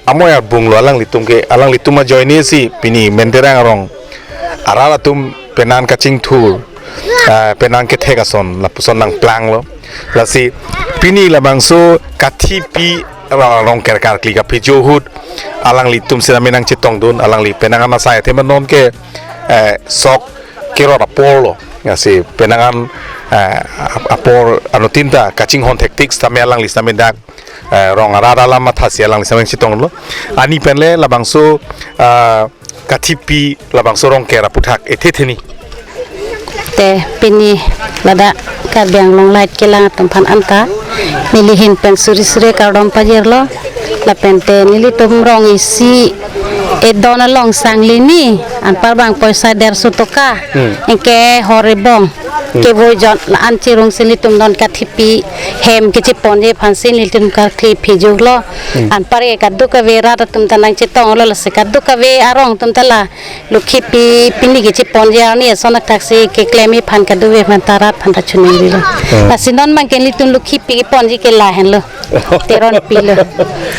amoi arbung lo alanglitum ke, alanglitum ajoine si pini Menterang arong arat atum penan kachingthur, ah, penan kethek ason lapuson nangplang lo. Lasi pini labangso kathi pi ra-, rong kerkar kli kaphi jo ahut alanglitum sitame nangchetongdun, alangli penang an asai athema non ke, eh, sok kerot apor lo. Lasi penang an, eh, ap-, apor anuttin ta kachinghon thektik sitame alangli sitame dak, eh, rong arat alam mathasi alangli sitame chetonglo. Ani penle labangso, ah, kathi pi labangso rong ker aputhak ethe theni. Te pini ladak Karbi Anglong Live kelang atum aphan anta neli ahin pen suri suri kardom pajirlo. Lapen te nelitum rong isi edon along sangli ni anpar bang poisa derso toka. Hmm. Anke hor ebong. Hmm. Kevoi jon la-an cherung si nelitum non kathi pi hem kecheponji aphan si nelitum karkli phijuklo. Hmm. Anpar ke kadokave rat atum ta nangchetonglo, lasi kadokave arong atum ta la lukhi pi pini kecheponji arni ason athak si keklemji aphan kadokave aphan ta rat aphan ta choningri lo. Hmm. Lasi non mang ke nelitum lukhi pi keponji ke lahenlo. Teron pi lo.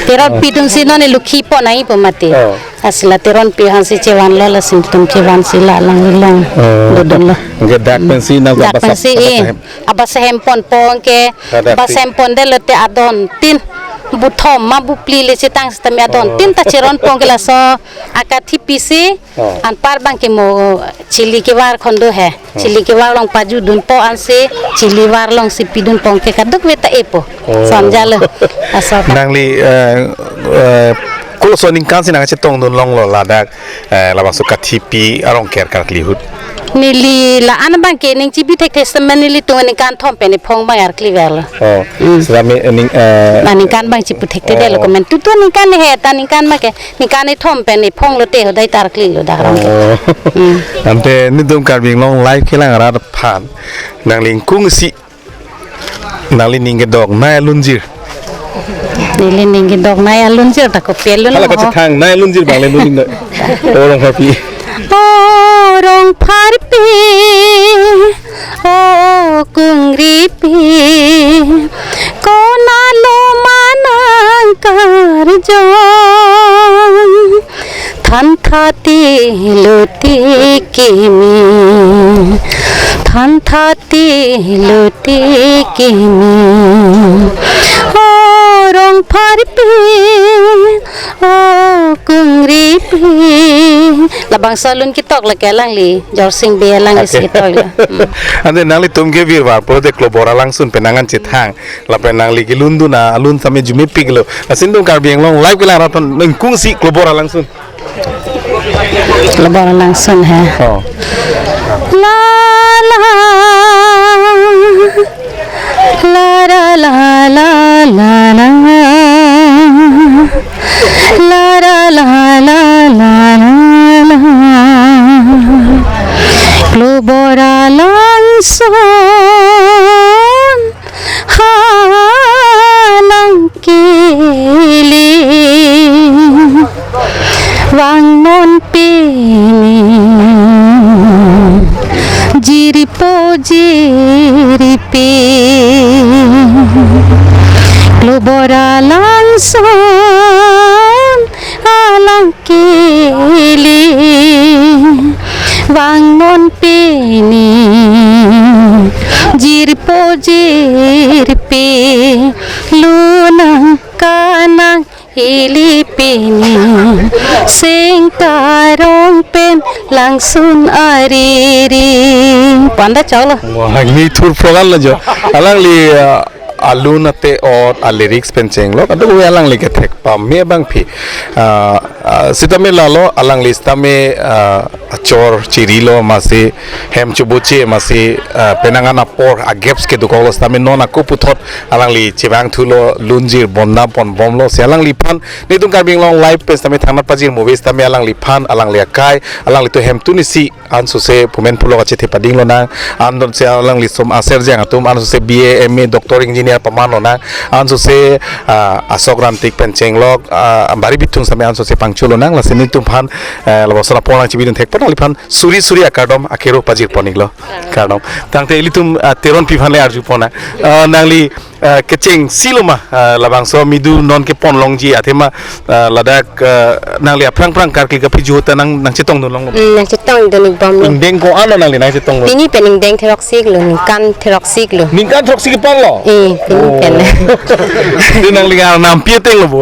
Teron pi atum si non lukhi pon nangji pu mati. Oh. Lasi la Teron pi aphan si chevanlo, lasi nelitum chevan si la alangli along. Oh. Dodunlo. Anke dak pensi nang dak basa-, pensi, basa eh, hem. Abasa hem ponpo anke, hadak basa hem pondetlo te adon tin, buthom ma bupli le chetang sitame adon tin ta cheronpo anke laso akathi pi si, oh, anpar bang ke mo chili kevar khon do he. Oh. Chili kevar along pajudunpo ansi, chili var along si pidunpo anke kadokave ta epo. Oh. Sonjalo. Aso ka. Nangli, eh, eh, koloso aningkan si nangchetongdun longlo ladak, eh, labangso kathi pi arong ker karkli ahut? Neli la-an abang ke ning chibi thekthe semen nelitum aningkan thom pen iphong abang arkli verlo. Oh, hmm. Sami, eh, ning, eh, aningkan abang chipu thekthe detlo, oh, komen. Tutu aningkan he ta aningkan abang ke ningkan ithom pen iphong lote hodai ta arklilo dak rong ke. Oh. Hmm. Ante nelitum Karbi Anglong Live kelang arat aphan nangli ingkung isi, nangli ning kedok nai alunjir. Neli ning kedok nai alunjir ta kopilo. Hala mo. Kachethang nai alunjir abang le lun ning doi. O Rongpharpi. O Rongpharpi, o Kungripi, konatlo ma nang karjong. Thantha ti luti kimi, thantha ti luti kimi. O Rongpharpi, o Kungripi. Labangso alun ketok lake alangli Jorsing Bey alangli, okay, si ketoklo. Hmm. Ante nanglitum ke virvar pulote klobor alangsun pen nang-an chethang. Lapen nangli kelundun alun sami arjumepiklo. Lasi nelitum Karbi Anglong Live kelang arat aphan nang ingkung isi klobor alangsun. Klobor alangsun he. Oh. La la, la la la la la la. La la la la la la la. Klobor alangsun ha nang kili vangnon pini jirpo jirpi. Klobor alangsun alang kili vangnon pini jirpo jirpi, lunang kanang ili pini sengkarong pen langsun ariri. Panda choklo. Wah, ngi thur program lo jo. Alangli, uh, alun ate ot, a lyrics pen chenglok, ado alangli kethek pame abangpi. Ah, ah, sitame lalo alangli sitame, ah, achor chirilo masi hem chubuche masi, ah, penang an apor a gaps kedokoklo sitame non ako puthot alangli chevangthulo, lunjir bonna ponbomlo, si alangliphan nelitum Karbi Anglong Live pen sitame thangnat pajir movie sitame alangliphan, alangli akai, alanglitum hemtun isi ansose pumen pulo kachethe pading lonang, ansose alangli som aser jang atum, ansose B A, M A, doctor, engineer paman lonang, ansose, ah, asok rantik pen chenglok, ah, bari bithung sitame ansose pangchu lonang, lasi nelitum aphan, eh, labangso apor nangchibidun thek apot nangliphan suri suri akardom akero pajir pon-iklo. Kardom. Tangte ilitum, ah, Teronpi aphan le arju ponnang. Ah, nangli, ah, kecheng silo ma, ah, labangso midu non kepon longji athema, ah, ladak, ah, nangli aphrang phrang karkli kaphi juta nang, nangchetongdun long. Hmm, nangchetongdun-ik bomlo. Ingdeng ko-an lo nangli nangchetongdun? Pini pen ingdeng throksiklo, ningkan throksiklo. Ningkan throksik kepon lo? Eh, pini pen. Oh. Di nangli ngar nampi ateng lo bo.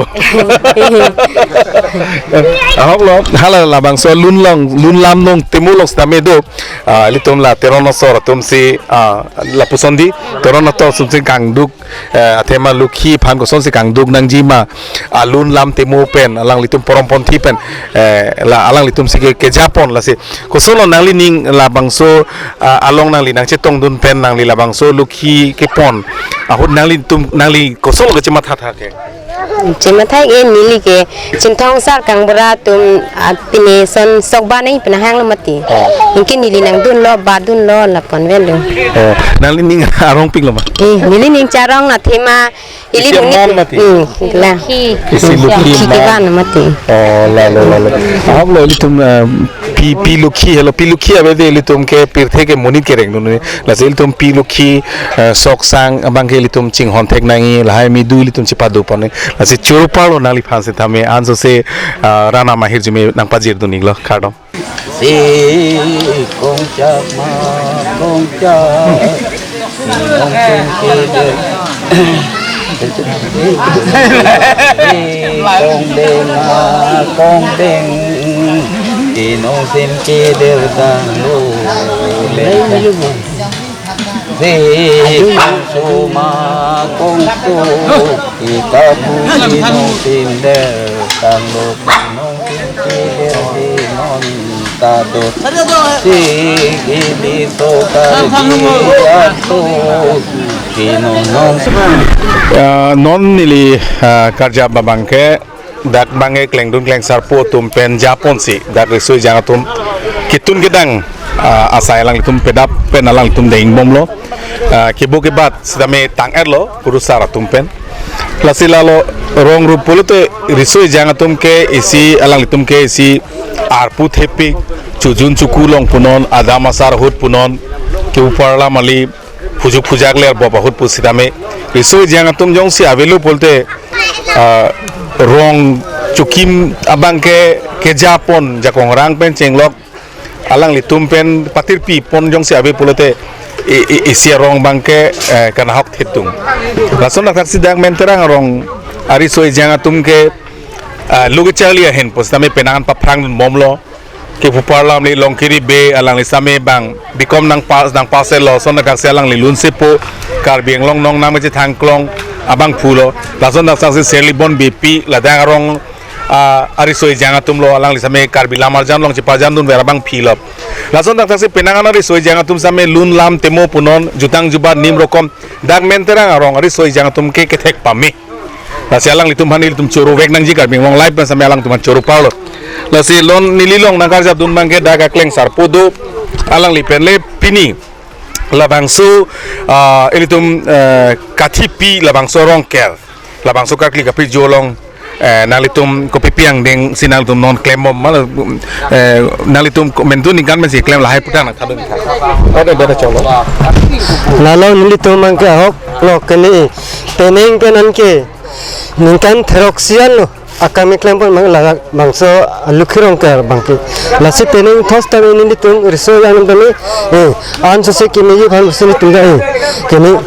Ahok lo, hala labangso lun long, lun lam nong temu long sitame do. Ah, ilitum la Teron asor atum si, ah, lapuson di, Teron asor atum si kangduk, eh, athema Lokhi aphan kosonsi kangduk nangji ma, alun lam temu pen alanglitum porom ponthi pen, eh, la alanglitum si ke, kejapon lasi. Kosonlo nanglining labangso, ah, along nangli nangchetongdun pen nangli labangso Lokhi kepon ahut nanglitum nangli kosonlo kachematha tha ke? Chematha ke neli ke Chinthong sar kangbura atum, ah, pine son sok ba nai pina hanglo mati. Oh. Anke neli nangdunlo, badunlo, lapu-an avelo. Oh, nanglining arongpiklo ma? Eh, nelining charong athema, ili Isi bungni mon mati? Hmm, la. Isi Lokhi Lokhi ke man. Van mati. Oh, lalo, lalo. Ahok lo ilitum, eh, pi, pi Lokhi, helo, pi Lokhi ave de ilitum ke pirthe ke monit kerengdun. Lasi ilitum pi Lokhi, eh, sok sang abang ke ilitum chinghon thek nangji, lahai midu ilitum chepado pon-ik. Lasi choro parlo nangliphan sitame ansose, ah, ran amahir arjume nangpajirdun-iklo, kardom. Si kongchak ma kongchak, si nong sing kede. Si kongdeng ma kongdeng, si nong sing kede tanglo. Si kongsu ma kongsu, si kapu si nong sing der tanglo, si nong sing kede si nong. Tado. Sige dito kadiato. Kinunong. Ah, non neli, ah, karjap abangke dak bangke klengdun klengsarpo atum pen japonsi dak riso ejang atum ketun kedang, ah, asai alanglitum pedap pen alanglitum deng bomlo. Ah, kebo kebat sitame tang-etlo kurusar atum pen. Lasi lalo rong rup pulote riso ejang atum ke isi alanglitum ke isi arpu thepik chojun choku long punon, adam asar ahut punon, ke upar lam ali phujak phujak ler bop ahut pusitame riso ejang atum jongsi avelo pulote, ah, rong chokim abangke kejapon jakong rang pen chenglok alanglitum pen patirpi pon jongsi ave pulote i, i, isi arong abangke, eh, kanahok thetung. Lason dak thaksi dak Menterang arong ariso ejang atum ke, ah, lugi charli ahin pusitame penang an paphrang bomlo. Ke upar lam li Longkiri Bey alangli same bang dikom nang pas nang paselo, lason dak thaksi alangli lunsepo Karbi Anglong nong nang meche thangklong abang pulo. Lason dak thaksi Serlibon Beypi ladak arong, ah, ariso ejang atumlo, alangli same Karbi Lam Arjan along cheparjan dunver abang philo. Lason dak thaksi penang an ariso ejang atum same lun lam temo punon, jutang jubat nim rokom dak Menterang arong ariso ejang atum ke kethek pame. Lasi alanglitum aphan ilitum choro vek nangji, Karbi Anglong Live pen same alangtum aphan choro parlo. Lasi non neli long nang karjap dun abangke dak aklengsarpo do, alangli pen le pini labangso, ah, ilitum, eh, kathipi labangso Rongker, labangso karkli kaphijo along, eh, nanglitum kopi pi angdengsi nanglitum non klem bom ma, eh, nanglitum komantu ningkan pensi klem lahai putang nang thadun. Ada, ada, ada, cholo. Lalo nelitum abangke ahoklo, kene penang pen anke ningkan therok sian lo akam keklem pon abang labangso Longkiri Rongker abangke. Lasi penang thos tame nelitum riso ejang atum tame, eh, ansose kemeji aphan pusi nelitum ta, eh, kene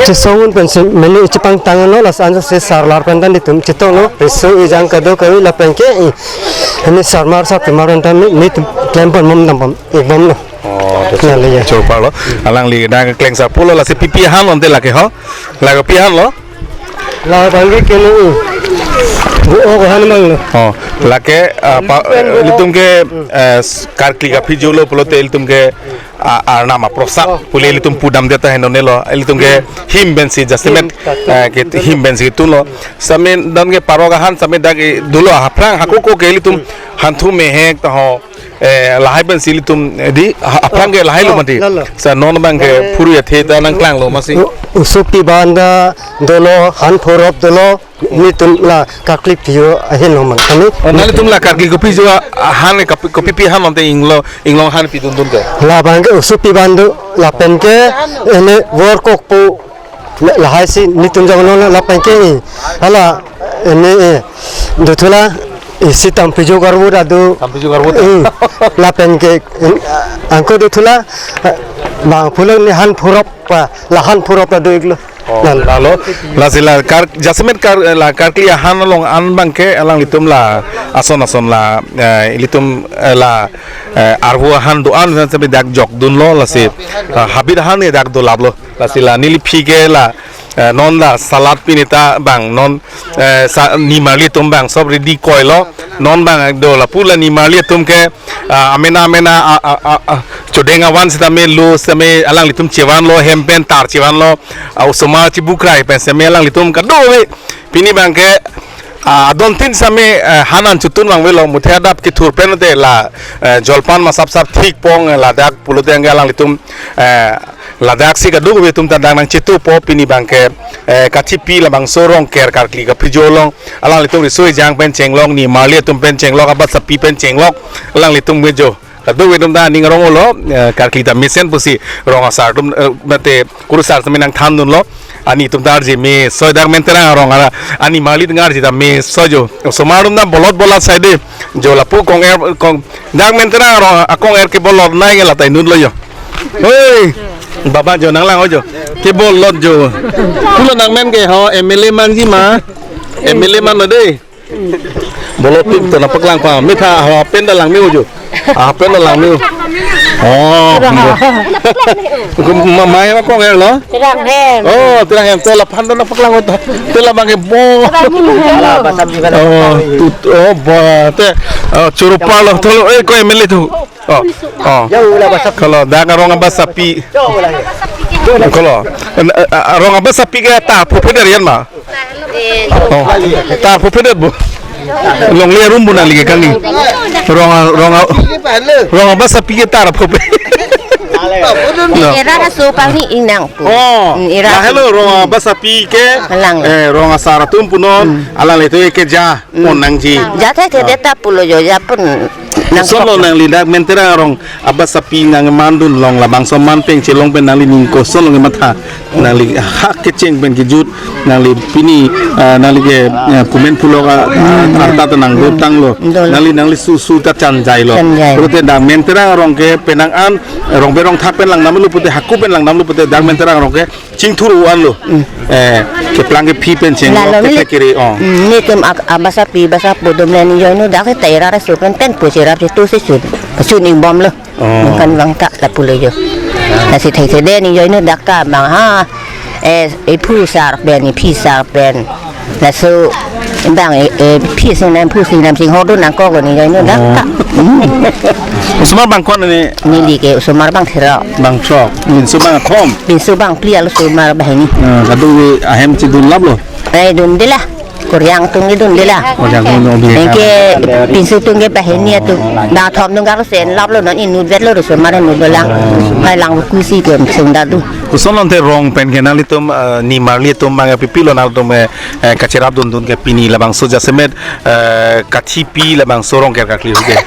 chesong un pensi mene chepangtang lo, lasi ansose sarlar pen ta nelitum chetonglo, riso ejang kadokave lapenke, eh, kene sarmar sarpimar pen ta nelitum klem pon bom dam pon ik bomlo. Oh, neli ya. Choro parlo. Alangli dak klengsarpo lo, lasi pi pi ahan lo ante lake ho. Lake pi ahan lo? Labangke kene, eh, bu o ko ahan abang lo. Oh, lake, ah, pa, pen bu o. Ilitum ke, eh, s-, karkli kaphijo lo pulote ilitum ke, ah, arnam aprosad pule ilitum pudam deta henone lo. Ilitum ke him pensi jasemet, him, eh, ke him pensi tunlo. Same dan ke parok ahan same dak, eh, dolo aphrang hakoko ke ilitum hanthu mehek ta ho. Eh, lahai pensi ilitum, eh, di, ha-, aphrang ke lahai lo mati. Lalo. Sa non abangke phuru athe ta nangklanglo masi. U-, usupi banda dolo, han phurop dolo, nelitum la karkli phijo ahin lo mang. Kami. Oh, nanglitum la karkli kophijo a-, ahan ke kopi, kopi pi ahan lo te inglo, inglong ahan pidun dun ke. Labangke usupi bando lapenke ene vorkok pu la, lahaisi nelitum jonglo lapenke, hala, ene, eh, dothu la, eh, isi tamphijo karbo ta do. Tamphijo karbo ta. Eh, lapenke, eh, anke dothu la, eh, bang pulang ni han phurop pa, la han phurop ta do iklo. Oh, lalo. Lalo. Lasi la kar, jasemet kar, eh, la karkli ahan along an abangke alanglitum la ason ason la, eh, ilitum, eh, la, eh, arvo ahan do-an sampai dak jokdunlo lasi, eh, habit ahan ke dak dolaplo. Lasi la neli aphi ke la, eh, non la salad pini ta bang non, eh, sa-, nimarli atum bang sob ready koilo. Non bang do lapu la nimarli atum ke, ah, amena amena, ah, ah, ah, ah, chodeng avan sitame lo sitame alanglitum chevanlo, hem pen tar chevanlo, ah, osomar chebukrai pen sitame alanglitum kadokave pini abangke, ah, adontin sitame, eh, han an chotun vangvelo, muthe adap kethur pen te la, eh, jolpan ma sapsap thik pon, eh, ladak pulote anke alanglitum, eh, ladaksi kadokave atum ta dak nangchetopo pini abangke, eh, kathipi labangso Rongker karkli kaphijo along alanglitum riso ejang pen chenglok, nimarli atum pen chenglok, abatsapi pen chenglok, alanglitum mejo. Kadokave atum ta aning arong-olo, eh, karkli ta mesen pusi rong asar atum, eh, mate kurusar sitame nangthandunlo. Ani atum ta arje me soi dak Menterang arong ara, ani marli ta ngarje ta me soi jo. Osomar atum ta bolot bolot sai de. Jo lapu kong-er kong dak Menterang arong akong-er ke bolot nai ke la ta inut lo jo. Hoi. Baba jo nanglang jo. Ke bolot jo. Pulo nangmen ke ho M L A manji ma. M L A man lo de. Bolot pip to nangpaklang pa. Mitha ha pen ta langme jo. Ha pen ta langme. Oh. Ko ma mai ma kong-er lo. Terang hem. Oh, terang hem to laphan to nangpaklang to. Te labang ke bo. Oh, tut, oh, ba. Te Oh, choro parlo, tholo, eh, ko M L A tu. Oh, oh. Jauh lah bahasa. Kalau dak arong abasapi. Jauh lah. Kalau, eh, eh, arong abasapi ke ta pupedar yan ma. Oh, ta pupedar bu. Longle room bu nangli ke kangni. Rong, rong, rong abasapi ke ta pupedar. Era so pangni inang pu. Oh, Hmm, era nah, hello, rong abasapi ke. Alang. Eh, rong asar atum punon, Hmm. alanglitum ke ja, Hmm. pon nangji. Ja the the de ta pulo jo, ja pun nang Koson lo kok. nangli dak Menterang arong abasapi nangmandun long labangso man pen chelong pen nangli ning koson lo kematha. Nangli hak kecheng pen kejut, nangli pini, ah, nangli ke, ah, kumen pulo ka, ah, arta ta nang dotang lo. Dolo. Nangli, nangli su, su ta chanjai lo. Chanjai. Pulote dak Menterang arong ke penang an, rong berong thap pen langdam lo pute, haku pen langdam lo pute, dak Menterang arong ke chingthur an lo. Hmm. Eh, keplang kephi pen cheng Lalo lo, milik. kepekiri, oh. Hmm, netum ak-, abasapi, basapo atum le ningjoinu dak ta era ra so pen pen pu cherap si tu si sun. Sun ingbom lo. Oh. Ningkan bang ta ta pulo jo. Lasi thai thai de ningjoinu dak ta bang ha. Eh, iphu sar pen, iphi sar pen. Laso bang, eh, eh, phi sinam, phu sinam sing hodo nangkok lo ningjoinu dak Oh. ta. Hmm. Osomar bang ko-an ne? Neli ke osomar bang throk. Bang throk. Pinso bang athom. Pinso bang phli, alo osomar banghini. Ah, kadokave ahem chedun lap lo. Eh, dunde la. Koreang atum ke dunde la. Koreang atum dunde. Anke pinso atum ke banghini atum. Bang athom atum ke alo sen lap lo, non inut vet lo, osomar inut lo lang. Hai lang kusi atum sunda du. Koson lo ante rong pen ke nanglitum, eh, nimarli atum bang pipi lo nangtum, eh, eh, kacherap dundun ke pini labangso jasemet, eh, kathipi labangso rong ke kakli huke.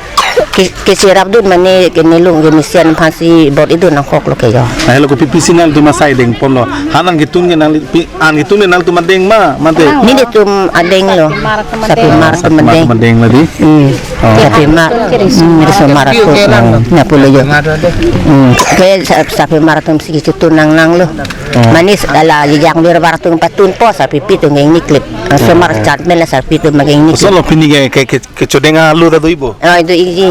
Ke, kecherap dun mane ke nelung ke mesen aphansi bor-i dun nangkok lo ke jo. Nah, hello, kopi pisi nangtum asai deng pon lo. Han an ketun ke nangli, pi, an ketun ke nangtum adeng ma, mate. Nelitum adeng lo. Sapimar atum Sapimar adeng. atum adeng lo di. Hmm. Oh. Sapimar. Hmm, osomar atum. Oh. Nya pulo jo. Hmm. Ke sa-, sapimar atum si kechetun nang nang lo. Oh. Mane ala jang bir bar atum patun po, sapipi atum ke ingni klip. Osomar Oh. chat mela sapipi atum ke ingni klip. Koson lo pini ke, ke, ke, kechodeng alu ta do-ipo? Oh, do-ikji.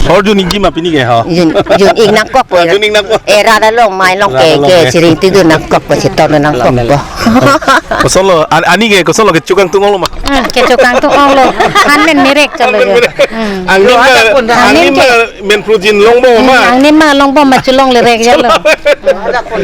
Hor jun ikji ma pini ke ho? Jun, jun ik nangkokpo. Ah, jun ik nangkok. Eh, rada long mai long Rada ke, long ke ke. Siring tidur nangkokpo, sitor nangkokpo. Koson lo, an-, ani ke, koson lo kechokangtung ong lo ma? Hmm, kechokangtung ong lo. Han men merek chalo Han men jo. merek. Hmm. Angni ma, Angni angni ma ke. men prujin longbom ma? Hmm, angni ma longbom ma chelong lerek jalo.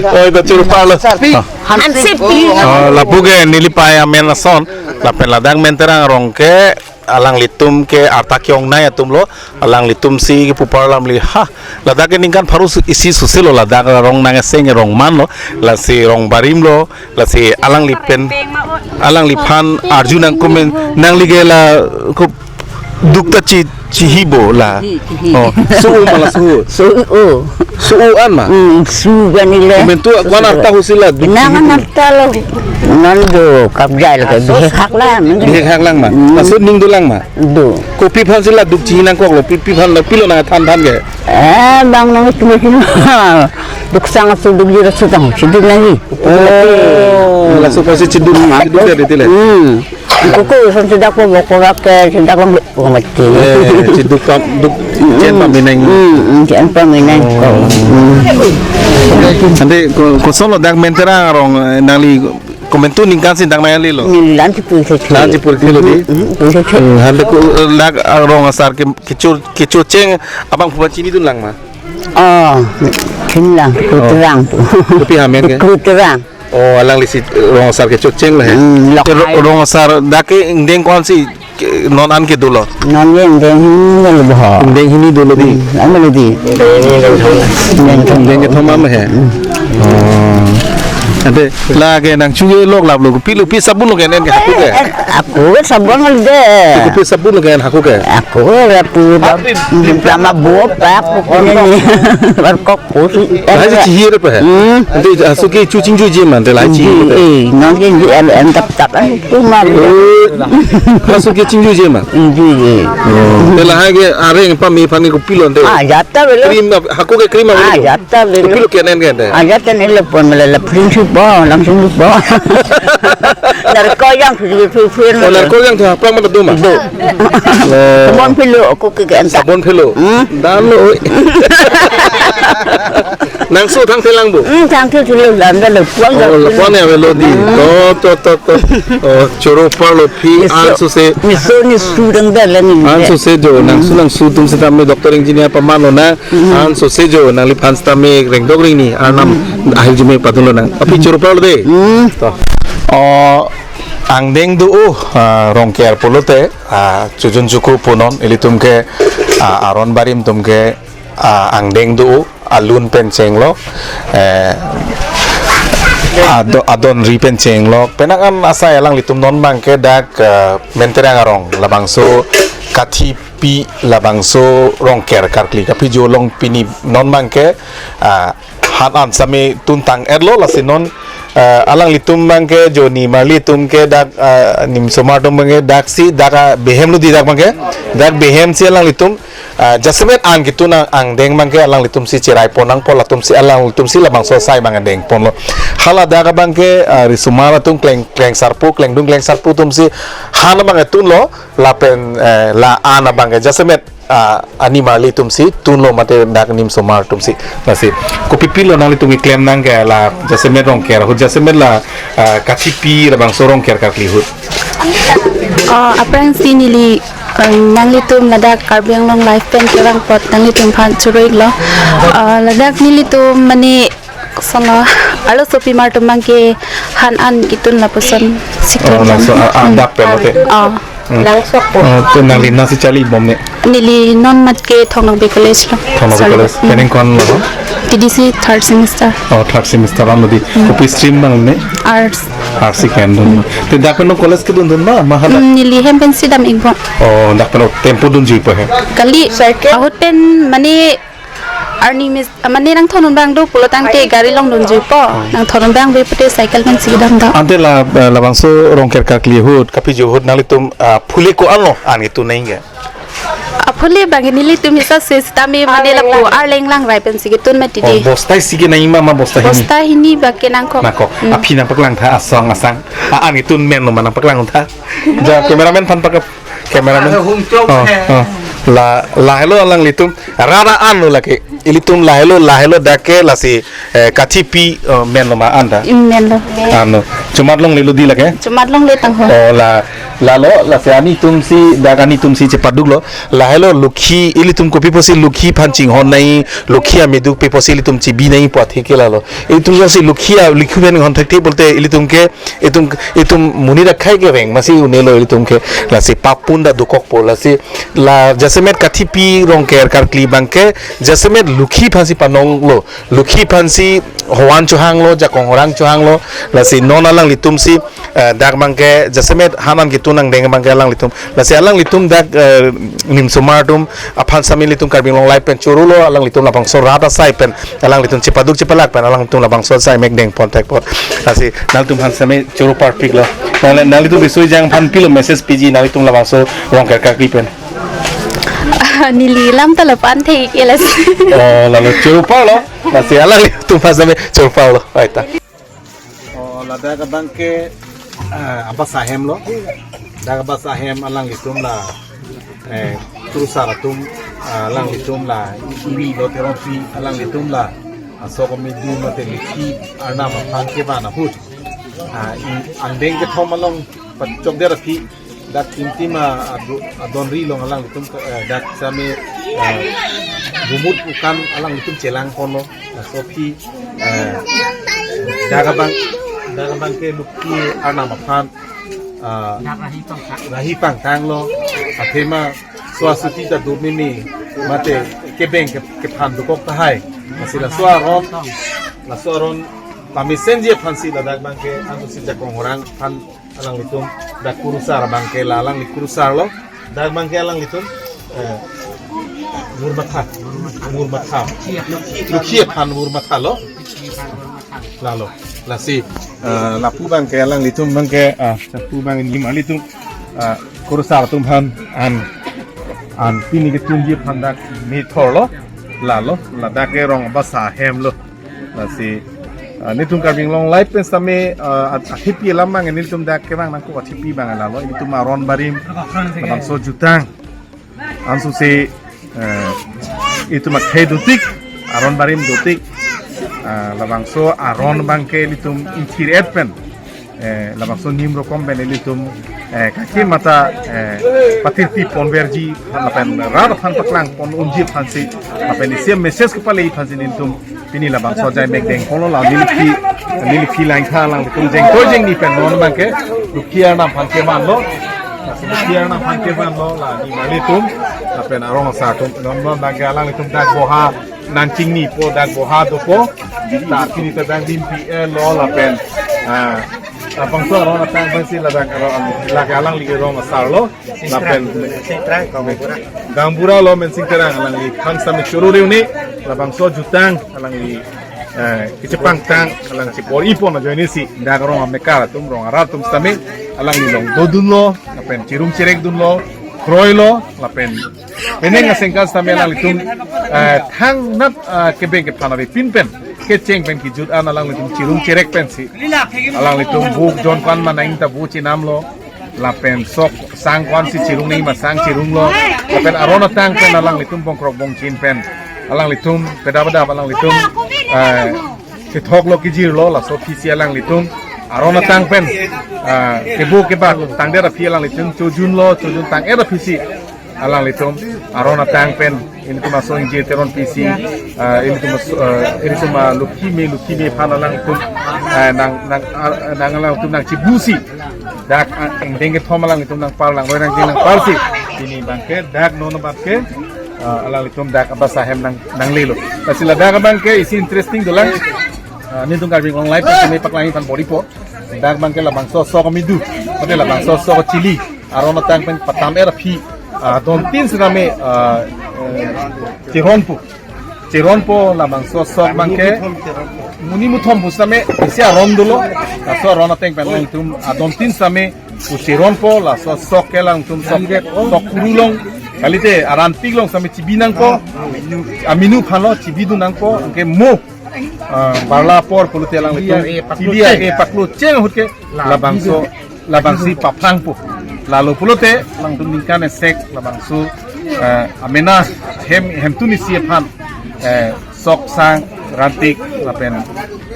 Oi, ta choro parlo. Ah. Hansip. Ah, lapu ke neli pei amen ason. Lapen ladak Menterang arong ke alanglitum ke arta ke-ongnei atum lo, alanglitum si kepu parlam li, ha, ladak ke ningkan pharo su-, isi susi lo, ladak rong nang eseng rong man lo, lasi rong barim lo, lasi alangli pen, alangliphan arju nang komen, nangli ke la ko duk ta chi, chihi bo la. Chihi, chihi. Oh, su-u ma la su-u. Su-u. Su-u an ma? Hmm, su-u an le. Komantu ko-an arta husi la duk Nang chihi an bo? Arta lo. Non do kap jai lo ke bihek hak lang. Bihek hak lang ma? Hmm. Laso ning dolang ma? Do. Kopi aphansi la duk chihi nangkok lo, pi, pi aphan lo, pilo nangthan than ke? Eh, bang nang itu itu. Duk sang su duk jira su tang, si duk lagi. Oh, laso aphansi chiduk, chiduk dari tile. Hmm. Kuku son si dak po, bokora ke si dak lang, bokora mati. Eh, chiduk pam, duk chen pam ineng. Hmm, hmm, chen pam ineng. Oh. Hmm. Ante ko, koson lo dak Menterang arong, eh, nangli komantu ningkan si dak nangli lo? Neli la-an chipui se che. La-an chipui se lo di? Hmm, hmm, pui se che. Hmm, ante ko, eh, dak arong asar ke, kecho, kechocheng abang phu aphan chinidun lang ma? Oh, chin lang, Oh. Kuterang pu. Kopi amen ke? Kuterang. Oh, alangli si rong asar kechocheng lo he. Hmm, lok Ke ro-, hai. Rong asar dak ke ingdeng ko-an si ke non an ke dolo? Non ke ingdeng hini lo bo. Ingdeng hini dolo di. Hmm, an lo di. Ingdeng kethom am he. Hmm. Oh. Ante la ke nangchu ke lok lap lo, pilo pi sabun lo ke en ke haku ke? Eh, eh, haku ke sabun lo de. Kopi sabun lo ke en haku ke? Haku ke pu ba, hmm, lama bo pa haku ke ni. Bar kok Lahai si chihir pa he? Hmm. Ante aso ke chu chingjuji ma, ante lahai chihir pa he? Eh, nang ke ju el en tap tap an tu ma. Eh, aso ke chingjuji ma? Ju ye. Oh. Ante lahai ke areng pame aphan ke kopilo ante? Ah, jata velo. Cream na, haku ke cream Ah, avelo? Jata velo. Kopilo ke en ke ante? Ah, jata ne le pon mele le pring si po, langsung po. Narko yang phu phu phu. Oh, narko yang tu apa mana do ma? Do. Oh. Sabon philo, aku ke ke anta. Sabon philo. Hmm? Dan lo, oi. Nangso thangthe lang bo? Hmm, thangthe thulo, lam da lo puang. Oh, da lo puang ya, melo di. Hmm. To, to, to, to. Oh, choro parlo aphi, Miso, an suse. Miso ni student da la ni. An suse jo, nangso nangso atum sitame doctor engineer paman lonang. Hmm. An suse jo, nangliphan sitame rengdok rengni, arnam ahirjume padun lonang. Aphi choro parlo de. Hmm. To. Oh, angdeng do, uh, Rongker pulote, uh, chojun chuku punon, ilitum ke, uh, aron barim atum ke, ah, angdeng do, alun pen chenglo, eh, ado-, adonri pen chenglo. Penang an asai alanglitum non abangke dak, eh, Menterang arong, labangso Kathipi, labangso Rongker karkli kaphi jo along pini non abangke, ah, han an sitame tuntang etlo, lasi non, eh, alanglitum abangke jo nimarli atum ke dak, eh, nimsomar atum abangke dak si, dak, ah, behem lo di dak abangke, dak behem si alanglitum, ah, jasemet an ketun ang-, angdeng abangke alanglitum si cherai pon nangpo, latum si alanglitum si labangso asai abang angdeng ponlo. Hala dak abangke, ah, risomar atum kleng, kleng sarpo, klengdung kleng sarpo atum si han abang tunlo, lapen, eh, la an abangke jasemet, ah, animarli atum si tunlo mate dak nimsomar atum si. Lasi, kopi pilo nanglitum keklem nang ke la jasemet Rongker ahut, jasemet la, ah, Kathipi labangso Rongker karkli ahut? Oh, aphrangsi neli, um, nanglitum ladak Karbi Anglong Live pen kevang apot nanglitum aphan choro-iklo. Uh, ladak nelitum mane sono arlosopimar atum abangke han an ketun lapuson si Oh, klem laso, nang. Ah, ah, Hmm. Dak pen mate. Oh. Hmm. Langsok po. Oh, to nangli nangsi charli bom ne? Neli non mat ke Thong Nokbe College lo. Thong Nokbe Sorry. College. Hmm. Penang ko-an lo? T D C third semester. Oh, third semester an lo di. Hmm. Kopi stream abang ne? Arts. Arts si kedun. Te dak pen non college kedun dun ma, ma hala? Hmm, neli hem pensi dam-ikbom. Oh, dak pen non tempo dunjuipo he? Kali, Cycle? Ahut pen mane arni mis, mane nangthon un abang do pulo tangte gari along dunjuipo. Hmm. Nangthon un abang ave pute cycle pensi kedam do. Ante la, eh, labangso Rongker karkli ahut, kaphi jo ahut nanglitum, ah, phule ko-an lo an ketun nang ke? Ah, phule abang nelitum hisap se sitame mane lapu Arleng lang. Arleng lang rai pensi ketun mati Oh, di. Bosta isi kenangji ma, ma bosta hini? Bosta hini abang ke nangkok. Nangkok. Hmm. Aphi nangpaklang tha asong asang. Ah, an ketun menlo ma nangpaklang tha. Ja, cameraman aphan pakap, cameraman. Ada hum chok Oh, hai. Oh. La, lahelo alanglitum. Rara an lo lake. Ilitum lahelo, lahelo dak ke lasi, eh, Kathipi, eh, menlo ma an ta? Hmm, menlo. Ano. Chomat longle lo di lake? Chomat longle tangho. Oh, la, lalo, lasi anitum si, dak anitum si chepaduklo. Lahelo Lokhi, ilitum kopi pusi Lokhi aphan chinghon nangji, Lokhi ameduk pi pusi ilitum chibi nangji pu atheke lalo. Ilitum si Lokhi a, Lokhi pen honthek the pulote ilitum ke, itum, itum monit akhei keveng masi un-elo ilitum ke, lasi pap pun ta dokokpo, lasi la jasemet Kathipi Rongker karkli abang ke jasemet Lokhi aphansi panonglo, Lokhi aphansi hovan chohanglo, jakong horang chohanglo, lasi non alanglitum si, eh, dak abang ke jasemet han an ketun angdeng abang ke alanglitum, lasi alanglitum dak, eh, nimsomar atum aphan sitame ilitum Karbi Anglong Live pen chorolo, alanglitum labangso rat asai pen, alanglitum chepaduk chepalak pen, alanglitum labangso asai mek deng pon thek apot. Lasi nangtum aphan sitame choro parpiklo. Nang, nanglitum bisoi jang aphan pilo message piji nanglitum labangso Rongker karkli pen? Neli lam ta lapu-an thek-ik ke lasi. Oh, lalo choro parlo. Lasi alanglitum aphan sitame choro parlo. Oi ta. Oh, ladak abang ke, ah, abasa hem lo. Dak abasa hem alanglitum la, eh, kurusar atum, ah, alanglitum la, iri lo terongpi alanglitum la, ah, sok kami du mate Lokhi arnam aphan kevan ahut. Ah, i-, angdeng kethom along pachok der aphi, dak Timtim a, adu-, adonri along alanglitum, eh, dak sitame, eh, gumut ukan alanglitum chelang ponlo. Laso aphi, eh, dak abang, dak abang ke Lokhi arnam aphan, ah, rahi pangthang. Rahi pangthanglo. Athema so asuti ta do mimi mate kebeng ke, kephan dokok tahai. Lasi laso aron, laso aron pamesenji aphansi ladak abang ke ansi jakong horang aphan alanglitum dak kurusar abang ke la alangli kurusar lo. Dak abang ke alanglitum, eh, vur matha. Vur matha. Lokhi aphan vur matha lo. Lalo. Lasi, eh, lapu abang ke alanglitum abang ke, ah, lapu abang nimarlitum, ah, kurusar atum aphan an, an pini ketunji aphan dak methor lo. Lalo, ladak ke rong abasa hem lo. Lasi, ah, nelitum Karbi Anglong Live pen sitame, ah, at-, athipi alam abang nelitum dak kevang nangkok athipi abang lalo. Nelitum aron barim, labangso jutang. Ansose, eh, itum akhei dotik, aron barim dotik. Ah, labangso aron abangke ilitum ingthir-et pen, eh, labangso nim rokom pen ilitum, eh, kake mata, eh, patirti ponverji lapen rat aphan paklang pon unji aphansi lapen isi message kepale aphansi nelitum pini labangso ajai mek dengponlo. La neli phi, neli phi langtha alanglitum jengtoi jengni pen non abangke Lukhi Arnam aphan kevanlo. Lasi Lukhi Arnam aphan kevanlo la nimarlitum lapen arong asar atum non non abangke alanglitum dak boha nangchingnipo, dak boha dopo. Ta pini ta dak limpi-etlo lapen, ah, labangso aron atang pensi ladak aron, lake alangli arong asarlo. Lapen gaonbura lo Mensing Terang, alangli aphan sitame choro riu ni labangso jutang alangli, eh, kechepangtang alang chepor-ipon ajoinesi dak rong amekar atum, rong arat atum sitame alangli along dodunlo lapen chirum chirekdunlo, kroilo lapen penang asengkan sitame alanglitum, eh, thangnat, eh, kebeng kephan avepin pen kecheng pen kejut an alanglitum chirum chirek pensi alanglitum buk jon kwan manang ta bu chinamlo lapen sok sang kwansi chirung nangji ma sang chirunglo lapen aron atang pen alanglitum bongkrok bongchin pen alanglitum pedap pedap alanglitum, eh, kethoklo kejirlo laso aphisi alanglitum aron atang pen, ah, kebo kebak tangdet aphi alanglitum chojunlo, chojuntang-et aphisi alanglitum aron atang pen ilitum aso ingjir Teron P C, ah, ilitum aso, ah, ilitum a Lukhi me, Lukhi me aphan alanglitum, ah, nang, nang, ah, nang alanglitum nangchibusi dak, ah, angdeng kethom alanglitum nangpar, langroi nangdeng nangparsi pini abangke dak non abangke, ah, alanglitum dak abasa ahem nang, nanglelo. Lasi ladak abangke isi interesting dolang. Ah, nelitum Karbi Anglong Live pen kami paklang aphan bor-ipo. Dak abangke labangso sok amedu, pada labangso sok achili aron atang pen patam-et aphi, ah, don tin sitame, ah, eh, chironpo. Chironpo labangso sok abangke monit muthom pu sitame isi aron dolo. Laso aron ateng pen alanglitum, ah, don tin sitame pu chironpo, laso sok ke alanglitum sok, sok kuru along kalite arantik along sitame chibi nangpo. Aminu aphanlo chibidun nangpo, anke mo, ah, barla apor pulote alanglitum P D R A paklo cheng ahut ke labangso, labangsi paphrangpo. Lalo pulote alanglitum ningkan esek labangso, ah, amena hem, hemtun isi aphan, eh, sok sang rantik lapen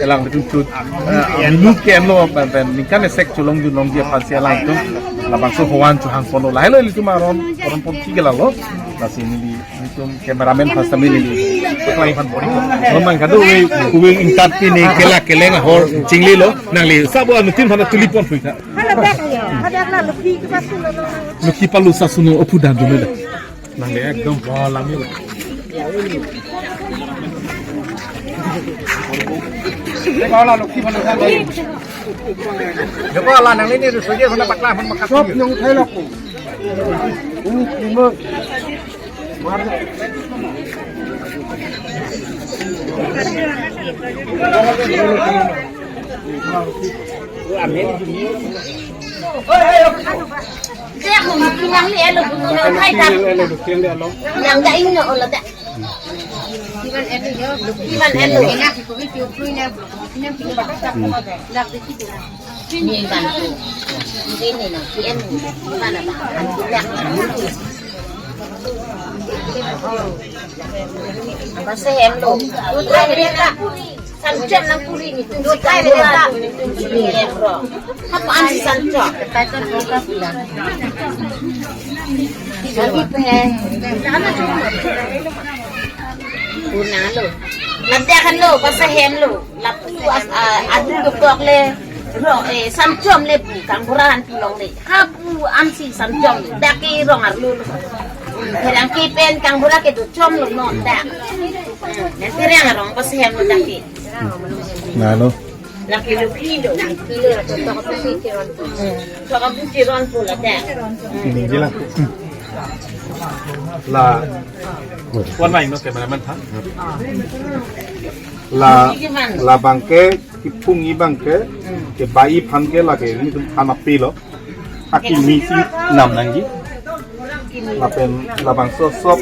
alanglitum chut, eh, minut ke-enlo pen, pen ningkan esek cholongjun longji aphansi alanglitum labangso hovan chohangponlo. Lahelo ilitum aron, aron pon ki ke lalo. Lasi neli, nelitum cameraman aphan sitame neli paklang aphan bor-ipo. Memang kado we, we ingtat pini kelak keleng ahor chinglelo, nangli sabo anuttin aphan tuli pon pui tha. Lukhi palu sasuno opu dan dulu dah. Nangli ekdom bol lami. Bol la nangli ni rusuh dia kena paklang pon makat. Sop nang uthai lako. Ini timur. Basa hem lo. Sanchom nang puri ni tu. Dua kali lewat. Apa ansi sanchom? Lagi pe. Puna lo. Ladak kan lo, basa hem lo. Lapu as, ah, adu dokok le. Ro, eh, sanchom le pu, kangbura an pilong le. Hapu ansi sanchom, dak ke rong arlo lo. Pherangke pen kangbura ke dochom lo non dak. Nang pherang arong basa hem lo dak ke. Nalo. Dak ke lo kilo. Kilo, tok tok si chiron. Tok tok si chiron pula dak. Ini gila. La. Wan mai no cameraman tha. La, labangke kiphung abangke, kebai aphan ke lake nelitum aphan apilo. Akimi si nam nangji. Lapen labangso sok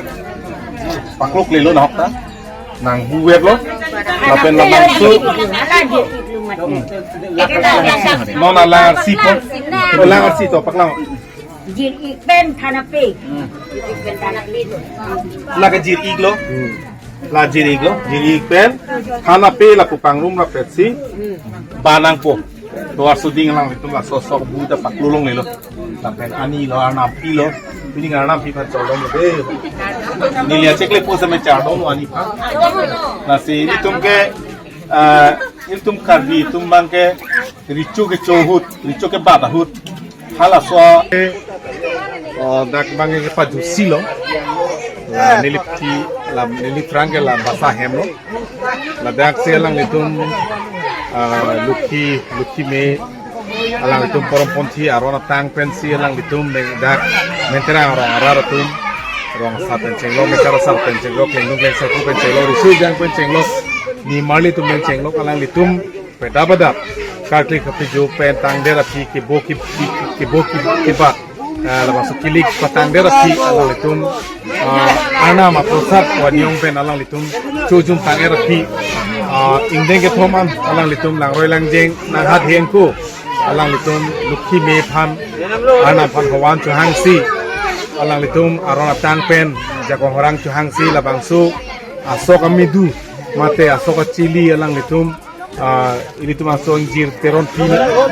paklok lelo nahok ta. Nang buwet lo. Lapen labangso. Hmm. Non alang arsi po. Alang arsi to paklang. Jir-ik pen thanape. Hmm. Jir-ik pen thanape. Lake jir-ik lo. Hmm. La jirik lo, jirik pen, than ape lapu pangrum rapetsi, ba nangpo. Tovar suding alanglitum laso sok bu ta paklu longlelo. Lapen ani lo, arnam pi lo, pining arnam pi phan cholong lo de. Neli achekle po same chardon lo ani phan. Lasi ilitum ke, ah, ilitum Karbi atum abang ke, recho kecho ahut, recho kebat ahut. Halaso, oh, dak abang ke pajusi lo. La neli phi, la neli phrang ke la basa hem lo. Ladak si alanglitum, ah, Lokhi, Lokhi me, alanglitum porom ponthi aron atang pensi alanglitum dak Menterang arong arat atum, rong asar pen chenglok, Mekar asar pen chenglok, Klengdung Klengsarku pen chenglok, Riso Ejang pen chenglok, nimarli atum pen chenglok, alanglitum pedap pedap karkli kapijo pen tangdet aphi kebo ki, ki, kebo ki, kebat, eh, labangso kilik patangdet aphi alanglitum, ah, arnam aprosad wanyong pen alanglitum chojun tangdet aphi, ah, ingdeng kethom an alanglitum langroi langjeng nanghat hengko alanglitum Lokhi me aphan arnam aphan hovan chohangsi alanglitum aron atang pen jakong horang chohangsi labangso asok amedu mate asok achili alanglitum, ah, ilitum aso ingjir Teronpi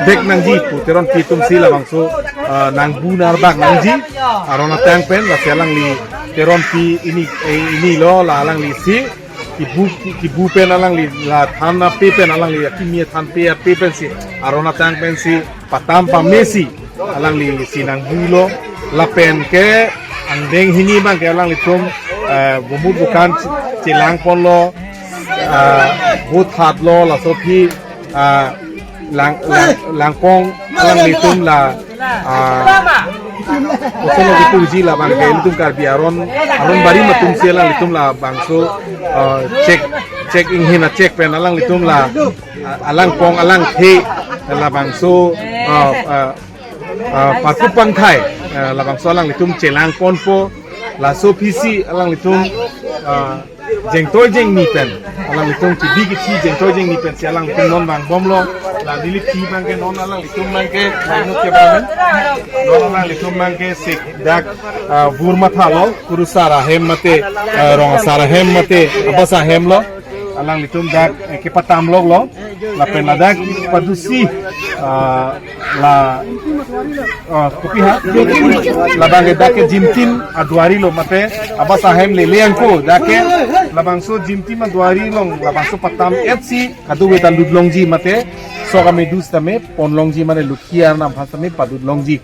bek nangji pu Teronpi atum si labangso, ah, nangbu narbak nangji aron atang pen lasi alangli Teronpi ini, eh, ini lo la alangli si kibu, kibu pen alangli la than ape pen alangli akimi than pe ape pensi aron atang pensi patam pamesi alangli si nangbu lo lapen ke angdeng hini abang ke alanglitum, eh, bumut bukan chelang ponlo, eh, but hat lo laso aphi, eh, lang, lang, langpong alanglitum la, eh, koson lo kipuji labang ke ilitum Karbi aron, aron bari atum si alanglitum labangso, eh, chek, chek inghin achek pen alanglitum la, eh, alangpong alangthe labangso, eh, eh, ah, paku pangthai, ah, labangso alanglitum chelang ponpo, laso aphisi alanglitum, ah, jengtoi jengni pen, alanglitum kebi kethi jengtoi jengni pensi alanglitum non vangbomlo, la neli phi abang ke non alanglitum abang ke, laino ke abang, non alanglitum abang ke sik dak, ah, bur mathalo, kurusar ahem mate, ah, rong asar ahem mate, abas ahem lo, alanglitum dak, eh, kepatam loklo, lapen ladak padusi, ah, la, ah, kopi ha? Labang ke dak ke Jimtim aduari lo mate, abas ahem lele angko, dak ke labangso Jimtim aduari along, labangso patam etsi, kadokave ta lut longji mate, sok amedu sitame pon longji mane Lokhi arnam aphan sitame palut longji.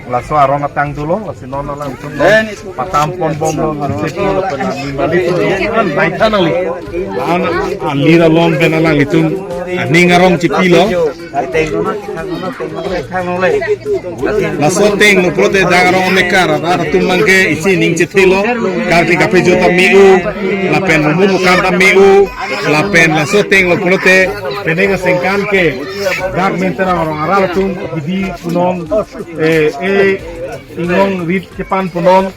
Laso aron atang dolo, lasi non alanglitum non patam ponbomlo, non chek lo, lapen neli mali tu, an naithan ali. An, an lira lom pen alanglitum aning arong chipilo. Laso ateng lo pulote dak arong Mekar arat atum abang ke isi ning chethelo, karkli kapijo ta me-o, lapen mumu mukam ta me-o, lapen laso ateng lo pulote penang asengkan ke dak Menterang arong arat atum hidi punon, eh, eh, inglong rit kepan punon,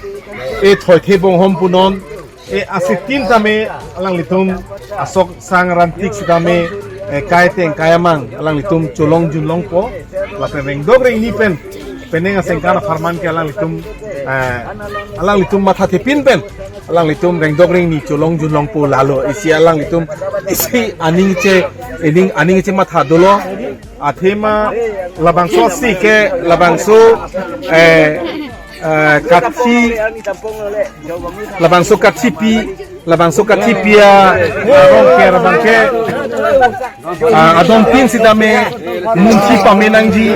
eh, thoithe bonghom punon, eh, asitin tame alanglitum asok sang rantik sitame, eh, kai ateng kai amang alanglitum cholong junlongpo, lapen rengdok rengni pen, penang asengkan apharman ke alanglitum, eh, alanglitum mathathepin pen, alanglitum rengdok rengni cholong junlongpo lalo, isi alanglitum, isi aning che, aning, aning che matha dolo, athema labangso si ke, labangso, eh, eh, kathi, labangso kathipi, labangso kathipi arong ker abang ke, ah, adon tin sitame munthi pame nangji,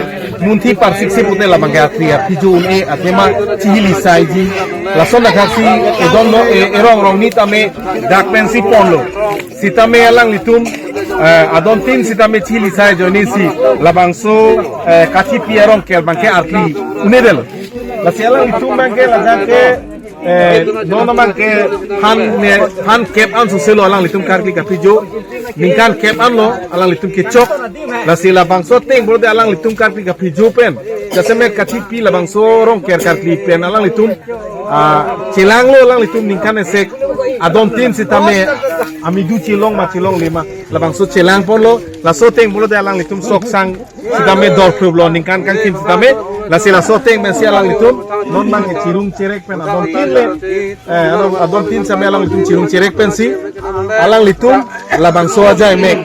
munthi parsik si pute labang ke atri apijo un-e athema chihili saiji, lason akhak si edon lo, e, erong rong ni tame dak pensi ponlo. Sitame alanglitum, eh, adon tin sitame chihili sai ajoine si labangso, eh, kathipi arong ker abang ke arti un-edetlo. Lasi alanglitum abang ke ladak ke, eh, non abang ke than ne, than kep an soselo alanglitum karkli kapijo. Ningkan kep an lo alanglitum kechok. Lasi labangso ateng pulote alanglitum karkli kapijo pen, jasemet kathipi labangso arong ker karkli pen alanglitum, ah, chelanglo alanglitum ningkan esek, adon tin sitame amidu chelong ma chelongle ma, labangso chelang ponlo, laso ateng pulote alanglitum sok sang sitame dor phrup lo ningkan kangkim sitame, lasi laso ateng pensi alanglitum non abangke chirung cherek pen adon tin le, eh, adon, adon tin sitame alanglitum chirung cherek pensi alanglitum labangso ajai mek,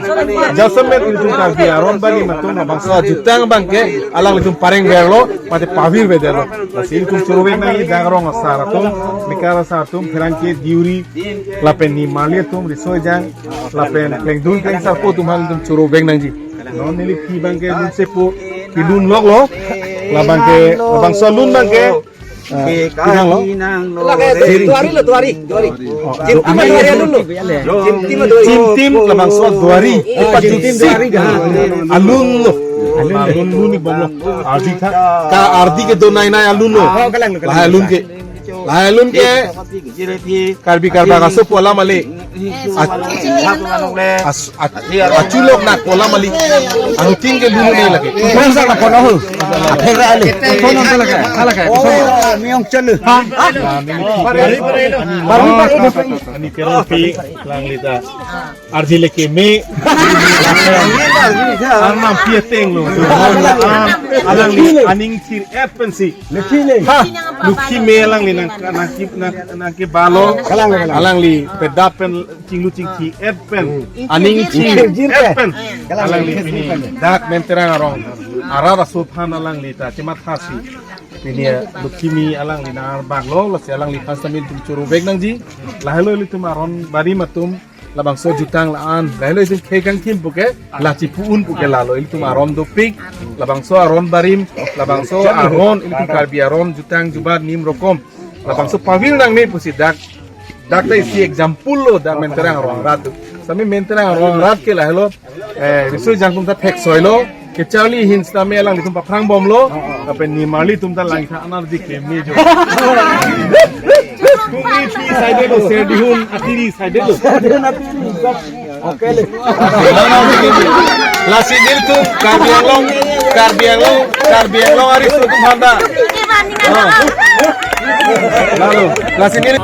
jasemet ilitum Karbi aron barim atum labangso ajutang abangke alanglitum pareng verlo, mate pavir vedetlo. Lasi ilitum choro vek nangji dak rong asar atum, mekar asar atum, pherangke, deuri, lapen nimarli atum, riso ejang, lapen klengdun klengsarpo atum aphan ilitum choro vek nangji. Non neli phi abangke lunsepo, phi lun loklo, labangke, labangso lun abangke, eh, pinanglo. Lake duari lo, duari, duari. Oh, Jimtim duari alun lo. Jimtim duari. Jimtim labangso duari. Oh, Jimtim duari. Alun lo. Alun, alun lun ni bomlo. Ardi tha. Ka ardi ke do nai nai alun lo. Oh, kalang lo, kalang. Lahai alun ke. Lahai alun ke. Karbi Karbak asopo alam ale. As-, as-, achulok nak pu alam ale. Anutin ke lun ne lake. Kung sa na kono ho. Apher ale. Kono sa lake. Ala ke. Oh, miyong chelu. Ha? Baru, baru. Ani Teron Pi, Langlita. Arjile keme. Arnam pi ateng lo. Alangli aning thir-et pensi. Lukhi le. Ha, lukhi me alangli nang, nang ki, nang, nang kebalo. Kalang, kalang. Alangli pedap pen chinglu chingthi-et pen. Hmm. Aning thir-et pen. Kalang, alangli kalang, pini. Kalang. Dak Menterang arong. Arat aso aphan alangli ta chemathasi. Pini lukhi me alangli nang arbak lo, lasi alangli aphan sitame ilitum choro vek nangji. Lahelo ilitum aron barim atum. Labangso ajutang la-an, lahelo ilitum khei kangkim puke, la chipu un puke lalo, ilitum aron dopik, labangso aron barim, labangso aron, ilitum Karbi aron, jutang, jubat, nim rokom, labangso pavir nangne pusi dak, dak ta isi example lo, dak Menterang arong rat tu. Sitame Menterang arong rat ke lahelo, eh, riso ejang atum ta thek soilo, kecharli ahin sitame alanglitum paphrang bomlo, lapen nimarli atum ta langtha anarji keme jo. Kungri pi side do, Serdihun atiri side do. Serdihun atiri. Okay le. Lasi nelitum Karbi Anglong, Karbi Anglong, Karbi Anglong ariso atum aphan ta. Oh. Lalo, lasi neli